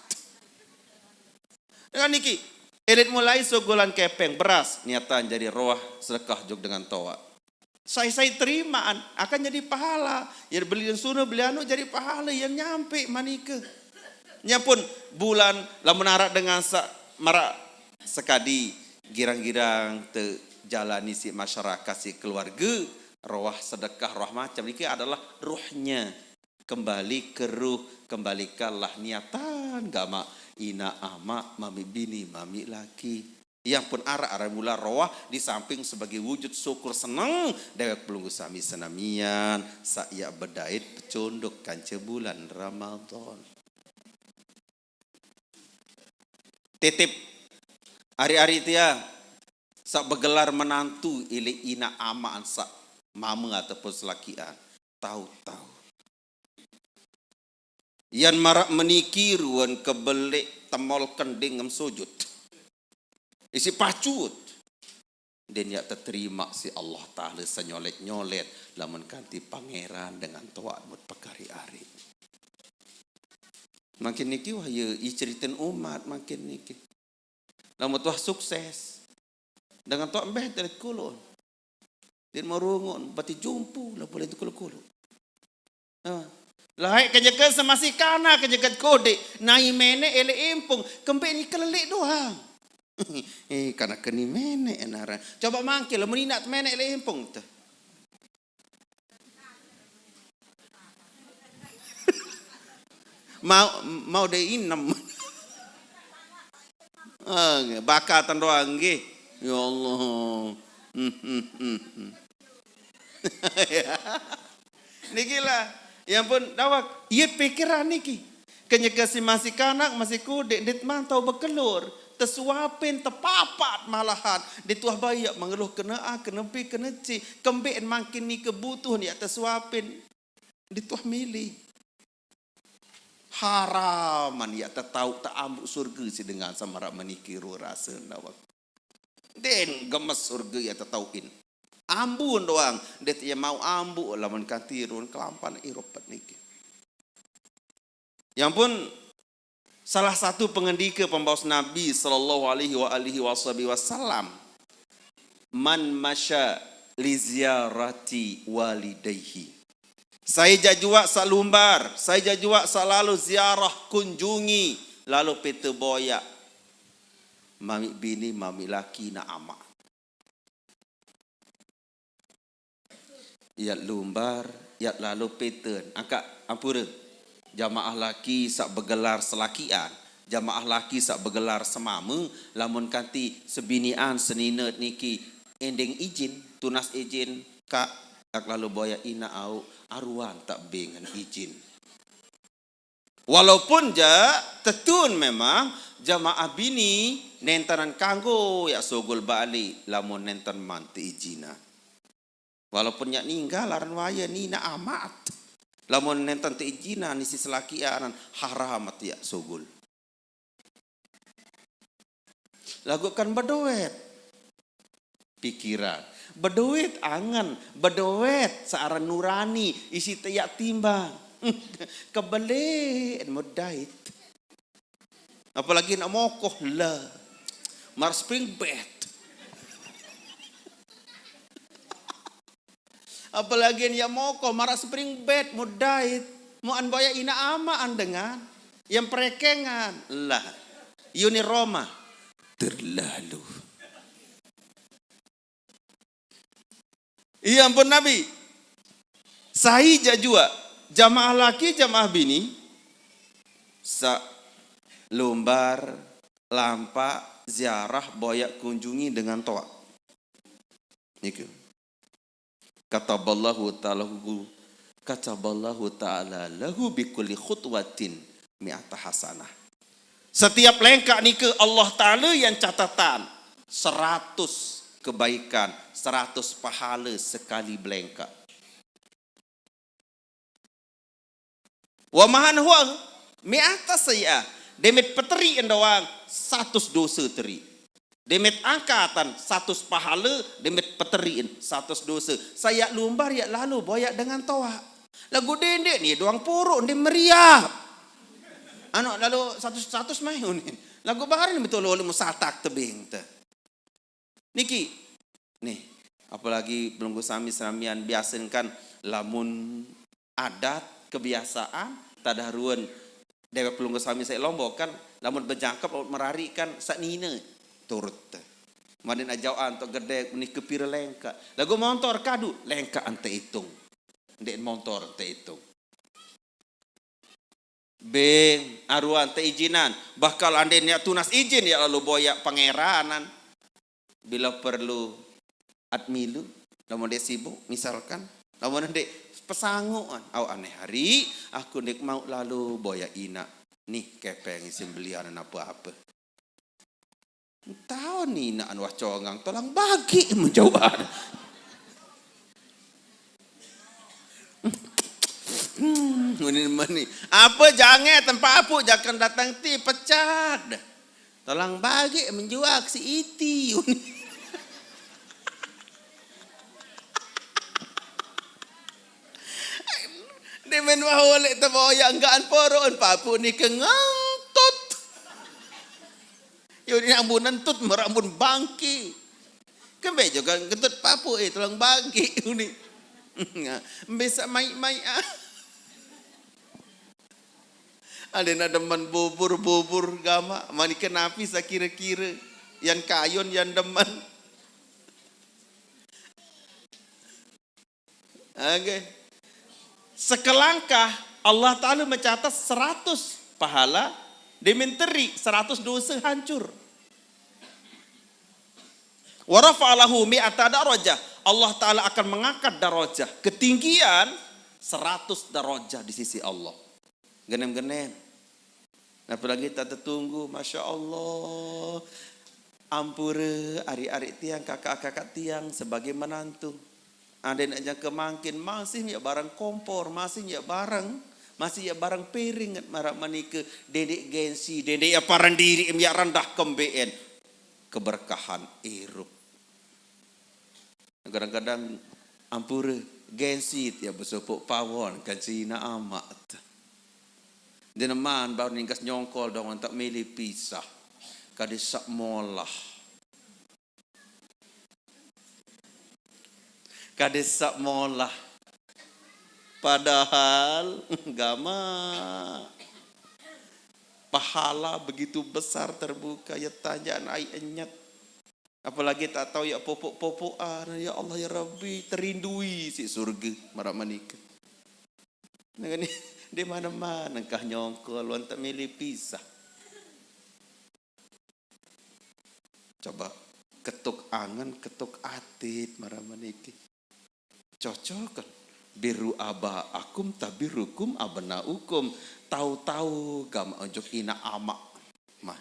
Dengan niki, elit mulai sogolan kepeng beras, niatan jari roah sedekah juk dengan toaq. Sai-sai terimaan akan jadi pahala. Ya beli sunu, beli anu, jadi pahala yang nyampe manike. Nyampun bulan lamun araq dengan sa-, maraq sekadi girang-girang tejalani si masyarakat, si keluarge, roah sedekah, roah macam niki adalah ruhnya. Kembali ke ruh, kembalikanlah niatan gamaq inaq amaq, mamiq bini, mamiq laki. Yang pun araq aran mula roah di samping sebagai wujud syukur seneng dewek pelungguh sami senamian saq yaq bedait pecunduk kance bulan Ramadan. Titip ari-ari tiang saq begelar menantu ilik inaq amaq saq mame ataupun selakian. Tau-tau yan maraq meniki ruen kebeleq temol kending ngem sujut. Isi pacut. Den yaq teterimaq siq Allah Taala senyolet-nyolet lamun kanti Pangeran dengan toaq mut pekari-ari. Mangkin niki wah ye iceriten umat mangkin niki. Lamun tuah sukses. Dengan toq embeh telet kulu. Din merungun, bati jumpu lah boleh tu kulu-kulu. Nah, laeq kenyeke semasi kana kenyeke kodeq, nai meneq eleq empung, kembeq ni keleleq doang. Eh, kana keni meneq enaran. Coba mangkil, lamun inaq meneq eleq empung teh. Mau, mau de inem. Ah, nggih, bakatan doang nggih. Ya Allah. Niki lah, ya ampun, dawak. Iye pikiran niki. Kenyeke si masih kanak, masih kudik, ndeq mantau bekelur. Tesuapin, tepapat malahan. Ndeq tuah bayak mengeluh kene A, kene B, kene C. Kembeqn mangkin nike butuh ni yaq tesuapin. Ndeq tuah mele. Haraman yaq tetauq teambuq surge si dengan semaraq meniki rue rase nawak. Den gemes surge yaq tetauqin. Ambun doang, ndeq te mauq ambuq lamun kanti ruen kelampan irup pet niki. Ya ampun, salah satu pengendike pembaos Nabi sallallahu alaihi wa alihi washabihi wasallam, "Man masya li ziyarati walidayhi." Sai jaq juaq saq lumbar, sai jaq juaq saq lalo ziarah, kunjungi, lalo pete boyaq mamiq bini, mamiq laki, na amaq. Yaq lumbar, yaq lalo pete. Angkaq ampure. Jamaah laki saq begelar selakian, jamaah laki saq begelar semame, lamun kanti sebinian, senine niki endeng ijin, tunas ijin, Kak, yaq lalo boyaq inaq auq, aruan taq bengen ijin. Walaupun jaq tetun memang jamaah bini nentenan kanggo yaq sugul balik lamun nenten man teijinan. Walaupun yaq ninggal aran waye ni inaq amaq. Lamun nenten teijinan isi selakian aran haram ati yaq sugul. Laguq kan bedoet pikiran. Bedoet angen, bedoet searan nurani, isi te yaq timbang. Kebeleq mudait. Apalagi nak mokoh lah. Mar spring bed. Apalagi ya moko, mara spring bed, mu dait. Mu an boya ina ama an dengan. Yang perekengan. Lah. Uni Roma. Terlalu. Iya ampun Nabi. Sahih jua. Jamaah laki, jamaah bini. Sa lumbar, lampa, ziarah, boya kunjungi dengan toa. Niku. Kataballahu ta'ala lahu, kataballahu ta'ala lahu bikulli khutwatin mi'ata hasanah. Setiap lengkak nika Allah Ta'ala yang catatan seratus kebaikan, seratus pahala sekali belengkak. Wa mahan huwa mi'ata sayyi'ah. Demit peteri doang, satus dosa teri. Demit angkatan, satus pahala, demit peteriin, satus dosa. Saya lumbar ya lalu boya dengan toa. Lagu dendek ni doang puruk, dia meriap. Anu lalu satus, satus mai uni. Lagu baharin betul lalu musatak tebing te. Niki. Nih, apalagi pelungguh sami senamian biasakan lamun adat kebiasaan, tadah ruan dewek pelungguh sami saya Lombok kan, lamun bejangkep, lamun merari kan, sak nina turut. Madin ajauan tok gede, nika pira lengkak. Lagu montor kadu, lengkak ente hitung. Ndek montor ente hitung. Beng, aruan te ijinan. Bahkal andai nia tunas ijin ya lalu boya pangeranan. Bila perlu admilu, lamun dek sibuk, misalkan. Lamun dek pesanguan. Au aneh hari, aku ndek mau lalu boya ina. Nih kepeng isin belian apa-apa. Tahu ni nak anu wah congang, tolong bagi menjauhan. Hmm, meni, meni. Apa jange tempat apu jangan datang ti pecat. Tolong bagi menjual si iti. Demen wah oleh teboyak enggaan poron papu ni kengantut. Yo ni ambunan tut merambun bangki. Kembe juga ngentut papu eh tolong bagi uni. Bisa mai-mai ah. Ada nak demen bubur-bubur gama. Mani kenapi sakira-kira. Yang kayun yang demen. Oke. Sekelangkah Allah Ta'ala mencatat seratus pahala, dementeri seratus dosa hancur. Wa rafa'alahu mi'ata darajah. Allah Ta'ala akan mengangkat darajah, ketinggian seratus darajah di sisi Allah. Genem-genem. Apalagi tak tertunggu, Masya Allah. Ampure, arik-arik tiang, kakak-kakak tiang sebagai menantu. Ada nak jangka mangkin, masih ya barang kompor, masih ya barang, masih ya barang piring, marak manika, dedek gengsi, dedek ya parang diri, ya rendah kembeen. Keberkahan irup. Kadang-kadang ampure gengsi tiap besopok pawon kan Cina amat. Deneman baru ningkas nyongkol dong tak milih pisah. Kade sak molah. Kade sak molah. Padahal gama pahala begitu besar terbuka ya tanjaan ai enyet. Apalagi tak tahu ya popok-popokan. Ya Allah ya Rabbi, terindui si surga marak manika. Nah, ini di mana-mana engkah nyongkol, wan tak milih pisah. Coba ketuk angan, ketuk atit marak maniki. Cocokan. Biru aba akum tabirukum abna ukum. Tahu-tahu gama unjuk ina ama. Mah.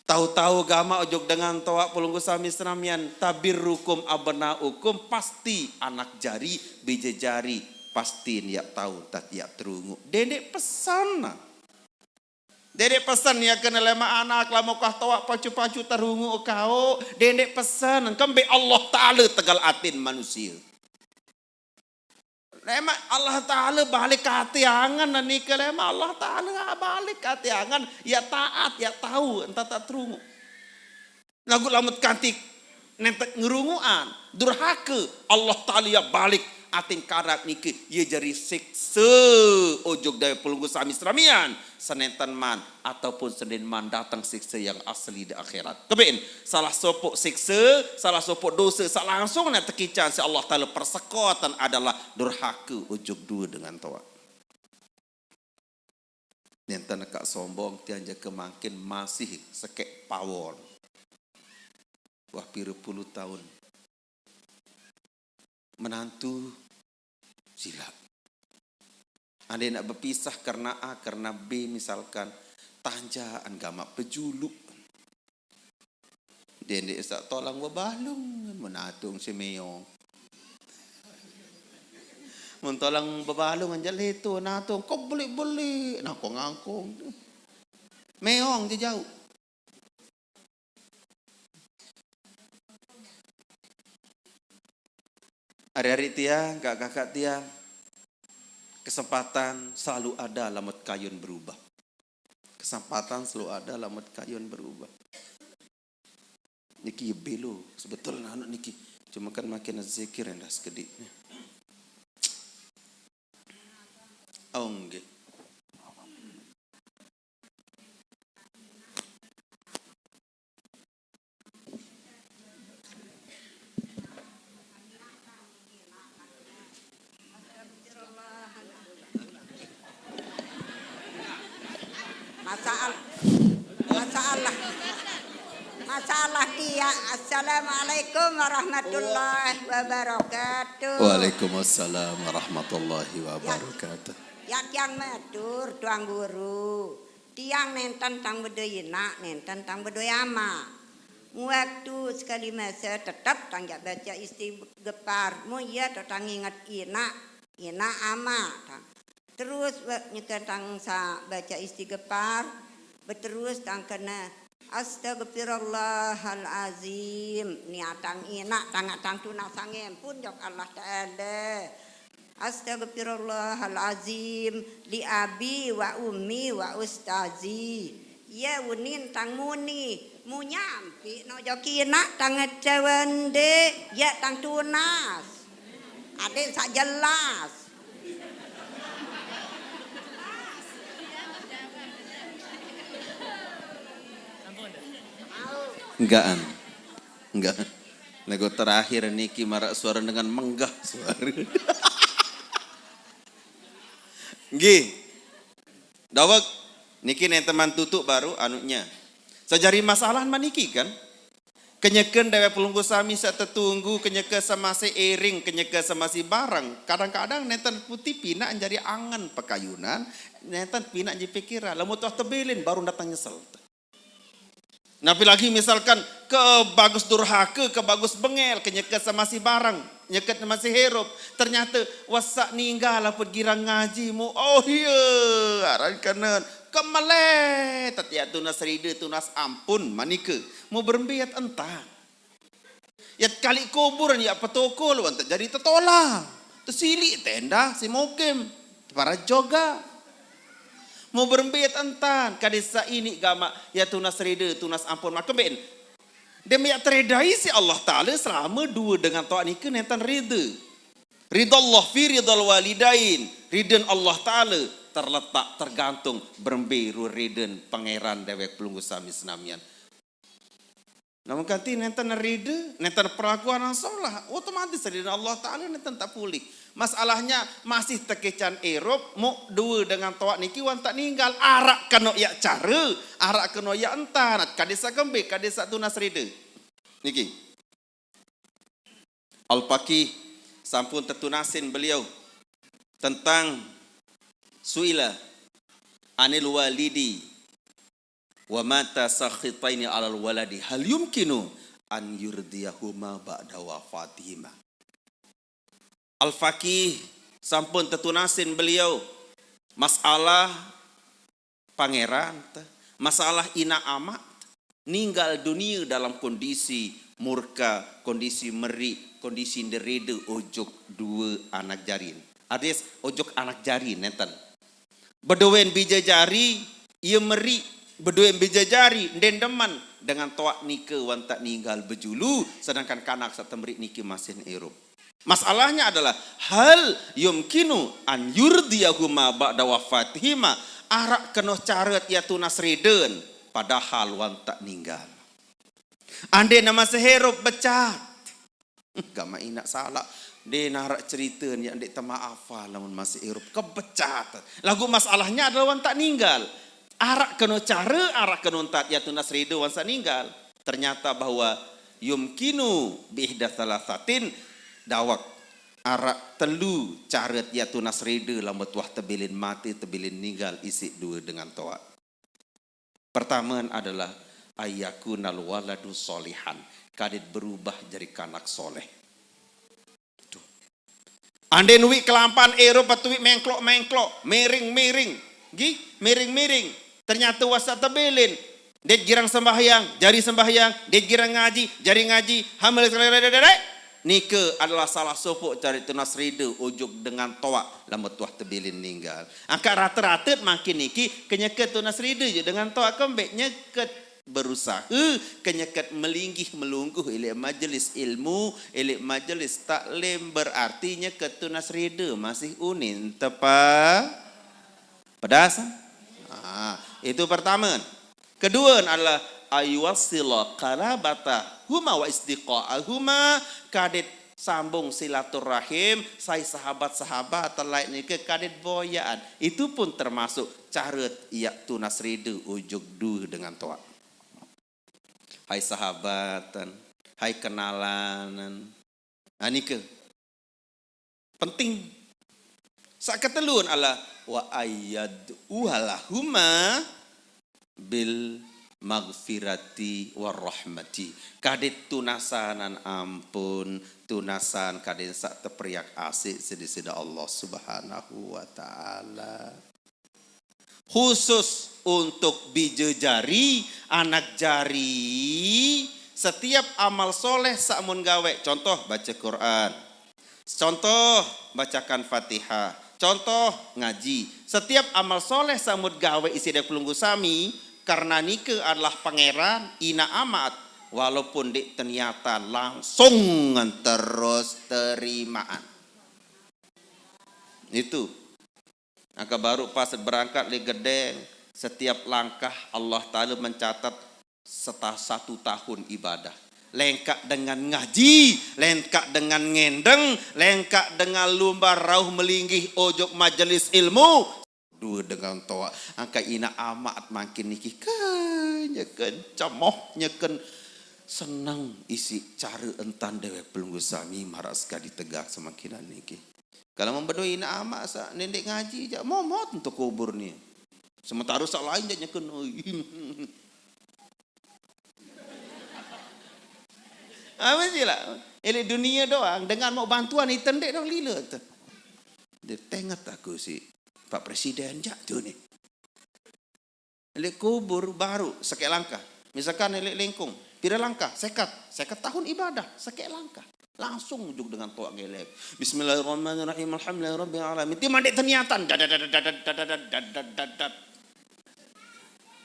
Tahu-tahu gama ujuk dengan toa pelunggu sami senamian tabir rukum abena ukum pasti anak jari bije jari pasti yak tahu tat yak terungu. Dendek pesan nah. Dendek pesan ya kena lema anak lama kah toa pacu-pacu terungu kau. Dendek pesan kembe Allah Ta'ala tegal atin manusia. Lema Allah Ta'ala balik ke hati angan dan nika lema Allah Ta'ala balik ke hati angan ya taat ya tahu entah tak terungu. Laguq lamun kanti nenten ngerunguan, durhake, Allah Taala ya balik atin karak niki, ya jari sikse ojok dawek pelungguh sami senamian, senenten man ataupun sendin man dateng sikse yang asli di akhirat. Kebin, salah sopoq sikse, salah sopoq dose saq langsung ne tekican siq Allah Taala persekoten adalah durhake ojok due dengan toaq. Nenten nekaq sombong, tiang jeke mangkin masih sekeq pawon. Wah, pire puluh taun. Menantu silaq. Ande nak bepisah karena A, karena B misalkan, tanjaan gamaq pejuluq. Dendeq saq tolang bebalung, menatung si meong. Mun tolang bebalung anjaq leto, natung kok belik-belik, nangkong-angkong. Meong je jauq. Ari-ari tiang, kakak-kakak tiang, kesempatan selalu ada lamun kayun berubah. Kesempatan selalu ada lamun kayun berubah. Niki ye belo, sebetulnya anu niki. Cuma kan makin zikir endah sekediq. Oh, nggih. Masalah, masalah, masalah dia. Assalamualaikum warahmatullahi wabarakatuh. Waalaikumsalam warahmatullahi wabarakatuh. Ya, tiang matur, Tuan Guru. Tiang nenten tang bedoe inaq, nenten tang bedoe amaq. Waktu sekali masa tetep tang jaq baca istighfar. Mun ie to tang inget inaq, inaq amaq tang. Terus we-, nyeke tang sa-, baca istighfar, beterus tang kene, "Astagfirullahalazim." Niatang inaq tang, tang tunas angin pun jok Allah Taala. "Astagfirullahalazim li abi wa ummi wa ustazi." Ye unin tang muni, munyampi no jok inaq tang ngecewende, ye tang tunas. Adeq saq jelas. Enggak, An. Enggak. Nego terakhir niki maraq suara dengan menggah suara. Nggih. Dawek niki nenten man tutuq baru anuknya. Sejari masalah maniki kan? Kenyeken dewek pelungguh sami saq tetunggu, kenyeke semasih iring, kenyeke semasih bareng. Kadang-kadang nenten putih pinaq jari angen pekayunan, nenten pinaq jari pikiran. Lamun tuah tebilin, baru datang nyesel. Napi lagi misalkan ke bagus durhake, ke bagus bengel, kenyeke semasih bareng, nyeket masih hirup. Ternyate wesaq ninggal aput girang ngaji mu. Oh, iya, aran kenen. Kemele, tetiak tunas ride, tunas ampun, manike. Mu berembe yat entan. Yat kali kuburan, yat petokol, wan terjadi tetolang. Tesiliq tenda si mukim, para joga. Mu berembe yat entan, kade saq iniq gamaq, yat tunas ride, tunas ampun, maka ben. Dem yat teredai si Allah Taala selama due dengan toaq nike nenten ride. Ridallah fi ridal walidain, riden Allah Taala terletak, tergantung berembe rue riden Pangeran dewek pelungguh sami senamian. Lamun kanti nenten ride, nenten perlakuan yang solah, otomatis riden Allah Taala nenten tak pulih. Masalahnya masih tekecan irup, mu due dengan toaq niki wan tak ninggal, araq keno yaq care, araq keno yaq entan, kade saq kembe, kade saq tunas ride. Niki. Al-Faqih sampun tetunasin beliau tentang suila anil walidi wa mata sakhitaini alal waladi hal yumkinu an yurdiyahuma ba'da wafatihima. Al-Faqih sampun tetunasin beliau masalah Pangeran, masalah inaq amaq ninggal dunie dalam kondisi murka, kondisi meriq, kondisi nderede ojok due anak jarin. Artis ojok anak jarin nenten. Bedoen bije jari, ie meriq, bedoen bije jari, ndendeman, dengan toaq nike wan taq ninggal bejulu, sedangkan kanak saq temriq niki masih irup. Masalahnya adalah, hal yumkinu an yurdiyahuma ba'da wafatihima, araq kenoh caret ya tunas reden, padahal wan taq ninggal. Ande nama seherup becat. Gamaq inaq salaq. De naraq cerite ni ndeq temaafan lamun masih irup, kebecat. Laguq masalahnya adalah wan taq ninggal. Araq kenoh care, araq kenoh ntat ya tunas rede wan saq ninggal. Ternyata bahwa yumkinu bi ihda salasatin, dawek, araq telu caret ya tunas rede lamun tuah tebilin mate, tebilin ninggal isiq due dengan toaq. Pertame adalah ayyakunal waladu solihan, kadit berubah jari kanak soleh. Tuh. Ande nuiq kelampan, ero petuiq mengklok-mengklok, miring-miring. Gi, miring-miring. Ternyata wasaq tebilin. Ndeq girang sembahyang, jari sembahyang, ndeq girang ngaji, jari ngaji, hamil. Nike adalah salah sopoq caret tunas rede ojok dengan toaq lamun tuah tebilin ninggal. Angkaq rate-rate mangkin niki kenyeket tunas rede ojok dengan toaq kembeq nyeket berusahe kenyeket melinggih melungguh ileq majelis ilmu, ileq majelis taklim, berarti nyeket tunas rede masih unin tepa pedas. Ah, itu pertame. Kedue adalah ayuwassila qarabata huma wa isdiqaahuma, kadit sambung silaturahim sai sahabat-sahabat laeq nike kadit boyaqan. Itu pun termasuk caret ya tunas rede ojok due dengan toaq. Hai sahabatan, hai kenalanan. Nah, nike penting. Saq ketelun adalah wa ayyad uhalahuma bil maghfirati warahmati. Kadit tunasanan ampun, tunasan kadit saq teperiak asiq siq Deside Allah Subhanahu wa Ta'ala. Khusus untuk bije jari, anak jari, setiap amal soleh saq mun gaweq, contoh bace Quran, contoh bacakan Fatihah, contoh ngaji. Setiap amal soleh saq mun gaweq isiq dewek pelungguh sami, karena nike adalah Pangeran, inaq amaq, walaupun ndeq teniatan, langsung terus terimaan. Itu. Angkaq baruq pas berangkat leq gedeng, setiap langkah Allah Ta'ala mencatat seta-, satu tahun ibadah. Lengkaq dengan ngaji, lengkaq dengan ngendeng, lengkaq dengan lumbar rauh melinggih ojok majelis ilmu. Due dengan toaq, angkaq inaq amaq mangkin niki kenyeken, cemoh nyeken, seneng isiq care entan dewek pelungguh sami maraq sekadi tegak semangkinan niki. Kalau membedoi inaq amaq saq ndeq ngaji jaq, momot ento kubur ni. Sementara saq lain jaq nyeken. Apa sih lah? Elik dunia doang, dengan mau bantuan ite ndeq doang lile te. Dia tenget aku si Pak Presiden jaq tu ni. Leq kubur baruq sekeq langkah. Misalkan leq lengkung, pire langkah? Seket. Seket tahun ibadah, sekeq langkah. Langsung ujung dengan toaq ngelek. Bismillahirrahmanirrahim. Alhamdulillahirabbil alamin. Timaq ndeq teniatan. Dadat, dadat, dadat, dadat, dadat, dadat.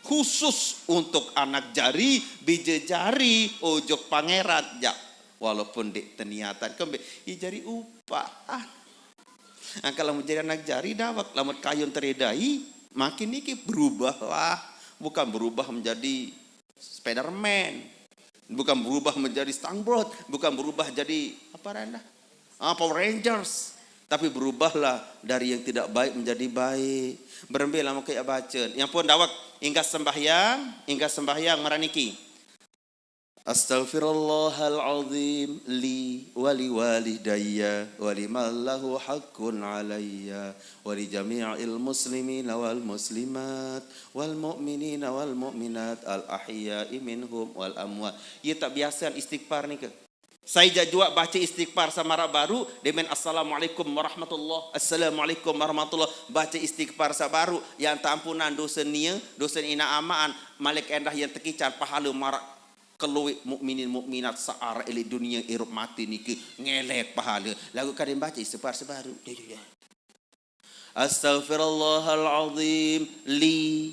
Khusus untuk anak jari, bije jari, ojok Pangeran, jaq. Walaupun ndeq teniatan, kembeq, i jari upaq. Ah. Angkaq lamun jari anak jari dawek, lamun kayun teredai, makin niki berubahlah. Bukan berubah menjadi Spiderman. Bukan berubah menjadi Stangbot, bukan berubah jadi apa rendah? Ah, Power Rangers. Tapi berubahlah dari yang tidak baik menjadi baik. Berembe lamun kaya bace. Yang pun dawek, inggas sembahyang, inggas sembahyang maraq niki. Astaghfirullahal azim li wa liwalidayya wa liman lahu haqqun alayya wa li jami'il muslimina wal muslimat wal mu'minina wal mu'minat al ahya'i minhum wal amwat. Ie taq biasean istighfar nike. Sai jaq juaq bace istighfar saq maraq baruq, demen assalamualaikum warahmatullah, assalamualaikum warahmatullah, bace istighfar saq baruq, yang teampunan dose nie, dose inaq amaqan, malik endah yang tekican pahale maraq keluiq mukminin mukminat saq araq leq dunie irup mate nike ngelek pahale. Laguq kadin bace istighfar saq baruq. Astaghfirullahal azim li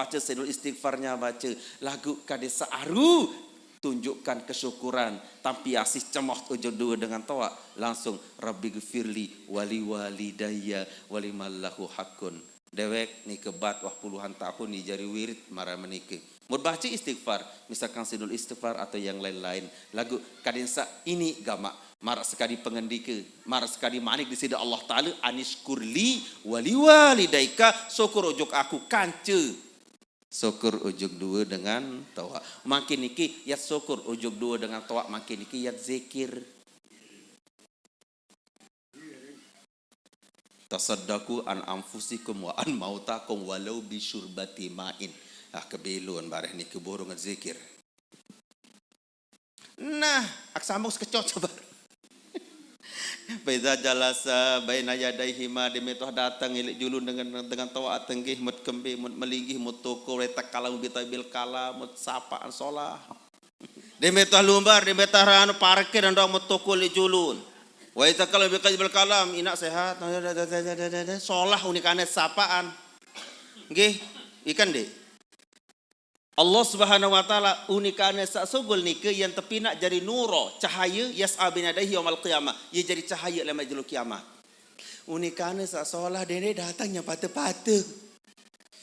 baca, Sayyidul Istighfarnya baca. Lagu kadin sa'aru tunjukkan kesyukuran. Tampi asih cemoh ujug dua dengan toa. Langsung, Rabbi gfirli wali walidayya waliman lahu hakun. Dewek nika bat wah puluhan tahun ni jari wirid mara menika. Mut baca istighfar, misalkan Sayyidul Istighfar atau yang lain-lain. Lagu kadin sa ini gamak. Mara sekadi pengendika, mara sekadi manik di sida Allah Ta'ala, anishkur li wali walidaika, syukur ujug aku kanca. Syukur ujug dua dengan toa. Makin niki yat syukur ujug dua dengan toa, makin niki yat zikir. Tasaddaqu an anfusikum wa an mautakum walau bi syurbati ma'in. Ah, kebilun bareh niki burung zikir. Nah, ak sambung sekecot sabar. Baiza jalasa baina yadaihima, demetoh datang ilik julun dengan dengan toa tenggih, mut kembe, mut melinggih, mut toko, retak kalam bitabil kalam, mut sapaan solah. Demetoh lumbar, demetoh ranu parkir ndong, mut toko ilik julun. Wa ita kalam bikabil kalam, inak sehat, solah unikane sapaan. Nggih, ikan dek. Allah Subhanahu wa Ta'ala unikane sa sugul nika yang tepinak jari nuro, cahaya, yas'a baina yadaihi yaumal qiyamah. Ia jari cahaya lemak jelo kiamat. Unikane sa solah dene datang nya pate-pate.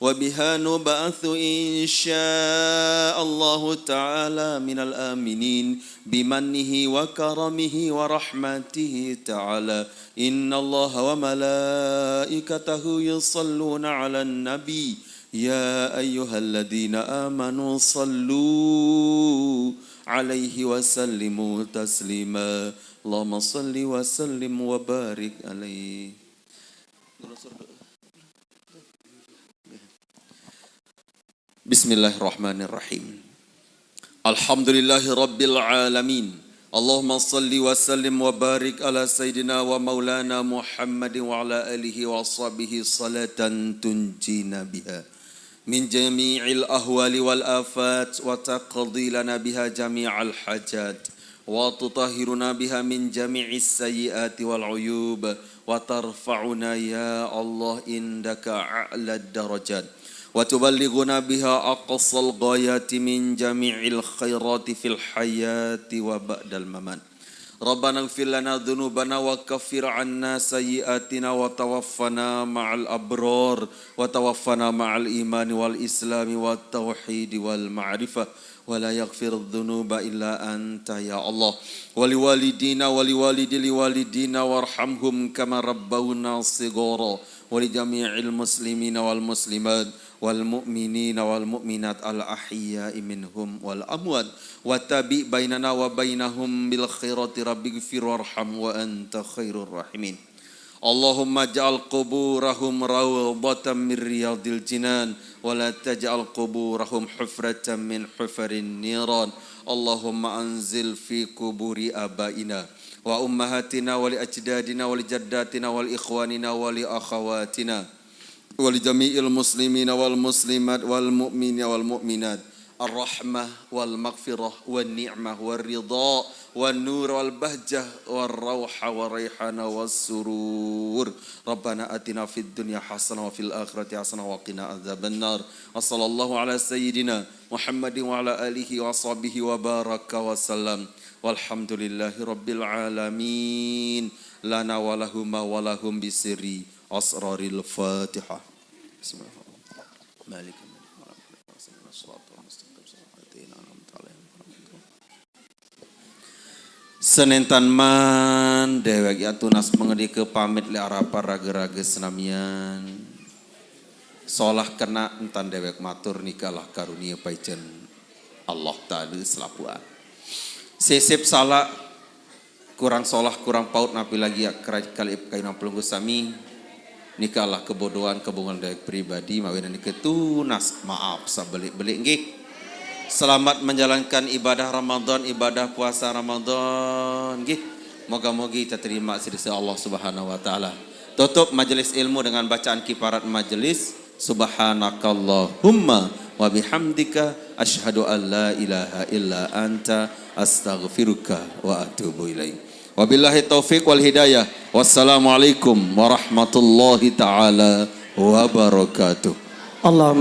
وبها نبعث إن شاء الله تعالى من الآمنين بمنه وكرمه ورحمته تعالى. إن الله وملائكته يصلون على النبي، يا أيها الذين آمنوا صلوا عليه وسلموا تسليما. اللهم صل وسلم وبارك عليه. بسم الله الرحمن الرحيم. الحمد لله رب العالمين. اللهم صل وسلم وبارك على سيدنا ومولانا محمد وعلى آله وصحبه صلاة تنجينا بها من جميع الأهوال والآفات وتقضي لنا بها جميع الحاجات وتطهرنا بها من جميع السيئات والعيوب وترفعنا يا الله عندك أعلى الدرجات وتبلغنا بها أقصى الغايات من جميع الخيرات في الحياة وبعد الممات. ربنا اغفر لنا ذنوبنا وكفر عنا سيئاتنا وتوفنا مع الأبرار وتوفنا مع الإيمان والإسلام والتوحيد والمعرفة ولا يغفر الذنوب إلا أنت يا الله. ولوالدينا ولوالد لوالدينا وارحمهم كما ربونا صغارا ولجميع المسلمين والمسلمات والمؤمنين والمؤمنات الأحياء منهم والأموات وتابع بيننا وبينهم بالخيرات رب اغفر وارحم وأنت خير الراحمين. اللهم اجعل قبورهم روضة من رياض الجنان ولا تجعل قبورهم حفرة من حفر النيران. اللهم أنزل في قبور آبائنا وأمهاتنا ولأجدادنا ولجداتنا ولإخواننا ولأخواتنا ولجميع المسلمين والمسلمات والمؤمنين والمؤمنات الرحمة والمغفرة والنعمة والرضا والنور والبهجة والروحة والريحانة والسرور. ربنا آتنا في الدنيا حسنة وفي الآخرة حسنة وقنا عذاب النار. وصلى الله على سيدنا محمد وعلى آله وصحبه وبارك وسلم. والحمد لله رب العالمين. لنا ولهما ولهم بسر أسرار الفاتحة. بسم الله. مالك يوم الدين. الصراط المستقيم. صراط الذين أنعمت عليهم. Senentan man dewek ya tunas mengedi ke pamit le arapa raga-raga senamian. Solah kena entan dewek matur nikalah karunia paicen Allah Ta'ala selapuan. Sisip salah, kurang solah, kurang paut, napi lagi ya kerai kali kayunan pelungguh sami. Nikalah kebodohan, kebungan dewek pribadi, mawinan nika tunas maaf sabelik-belik nggih. Selamat menjalankan ibadah Ramadan, ibadah puasa Ramadan nggih. Moga-mogi terima sida Allah Subhanahu wa taala. Tutup majelis ilmu dengan bacaan kifarat majelis. Subhanakallahumma wa bihamdika asyhadu an la ilaha illa anta astaghfiruka wa atubu ilaik. Wabillahi taufiq wal hidayah. Wassalamualaikum warahmatullahi taala wabarakatuh. Allahumma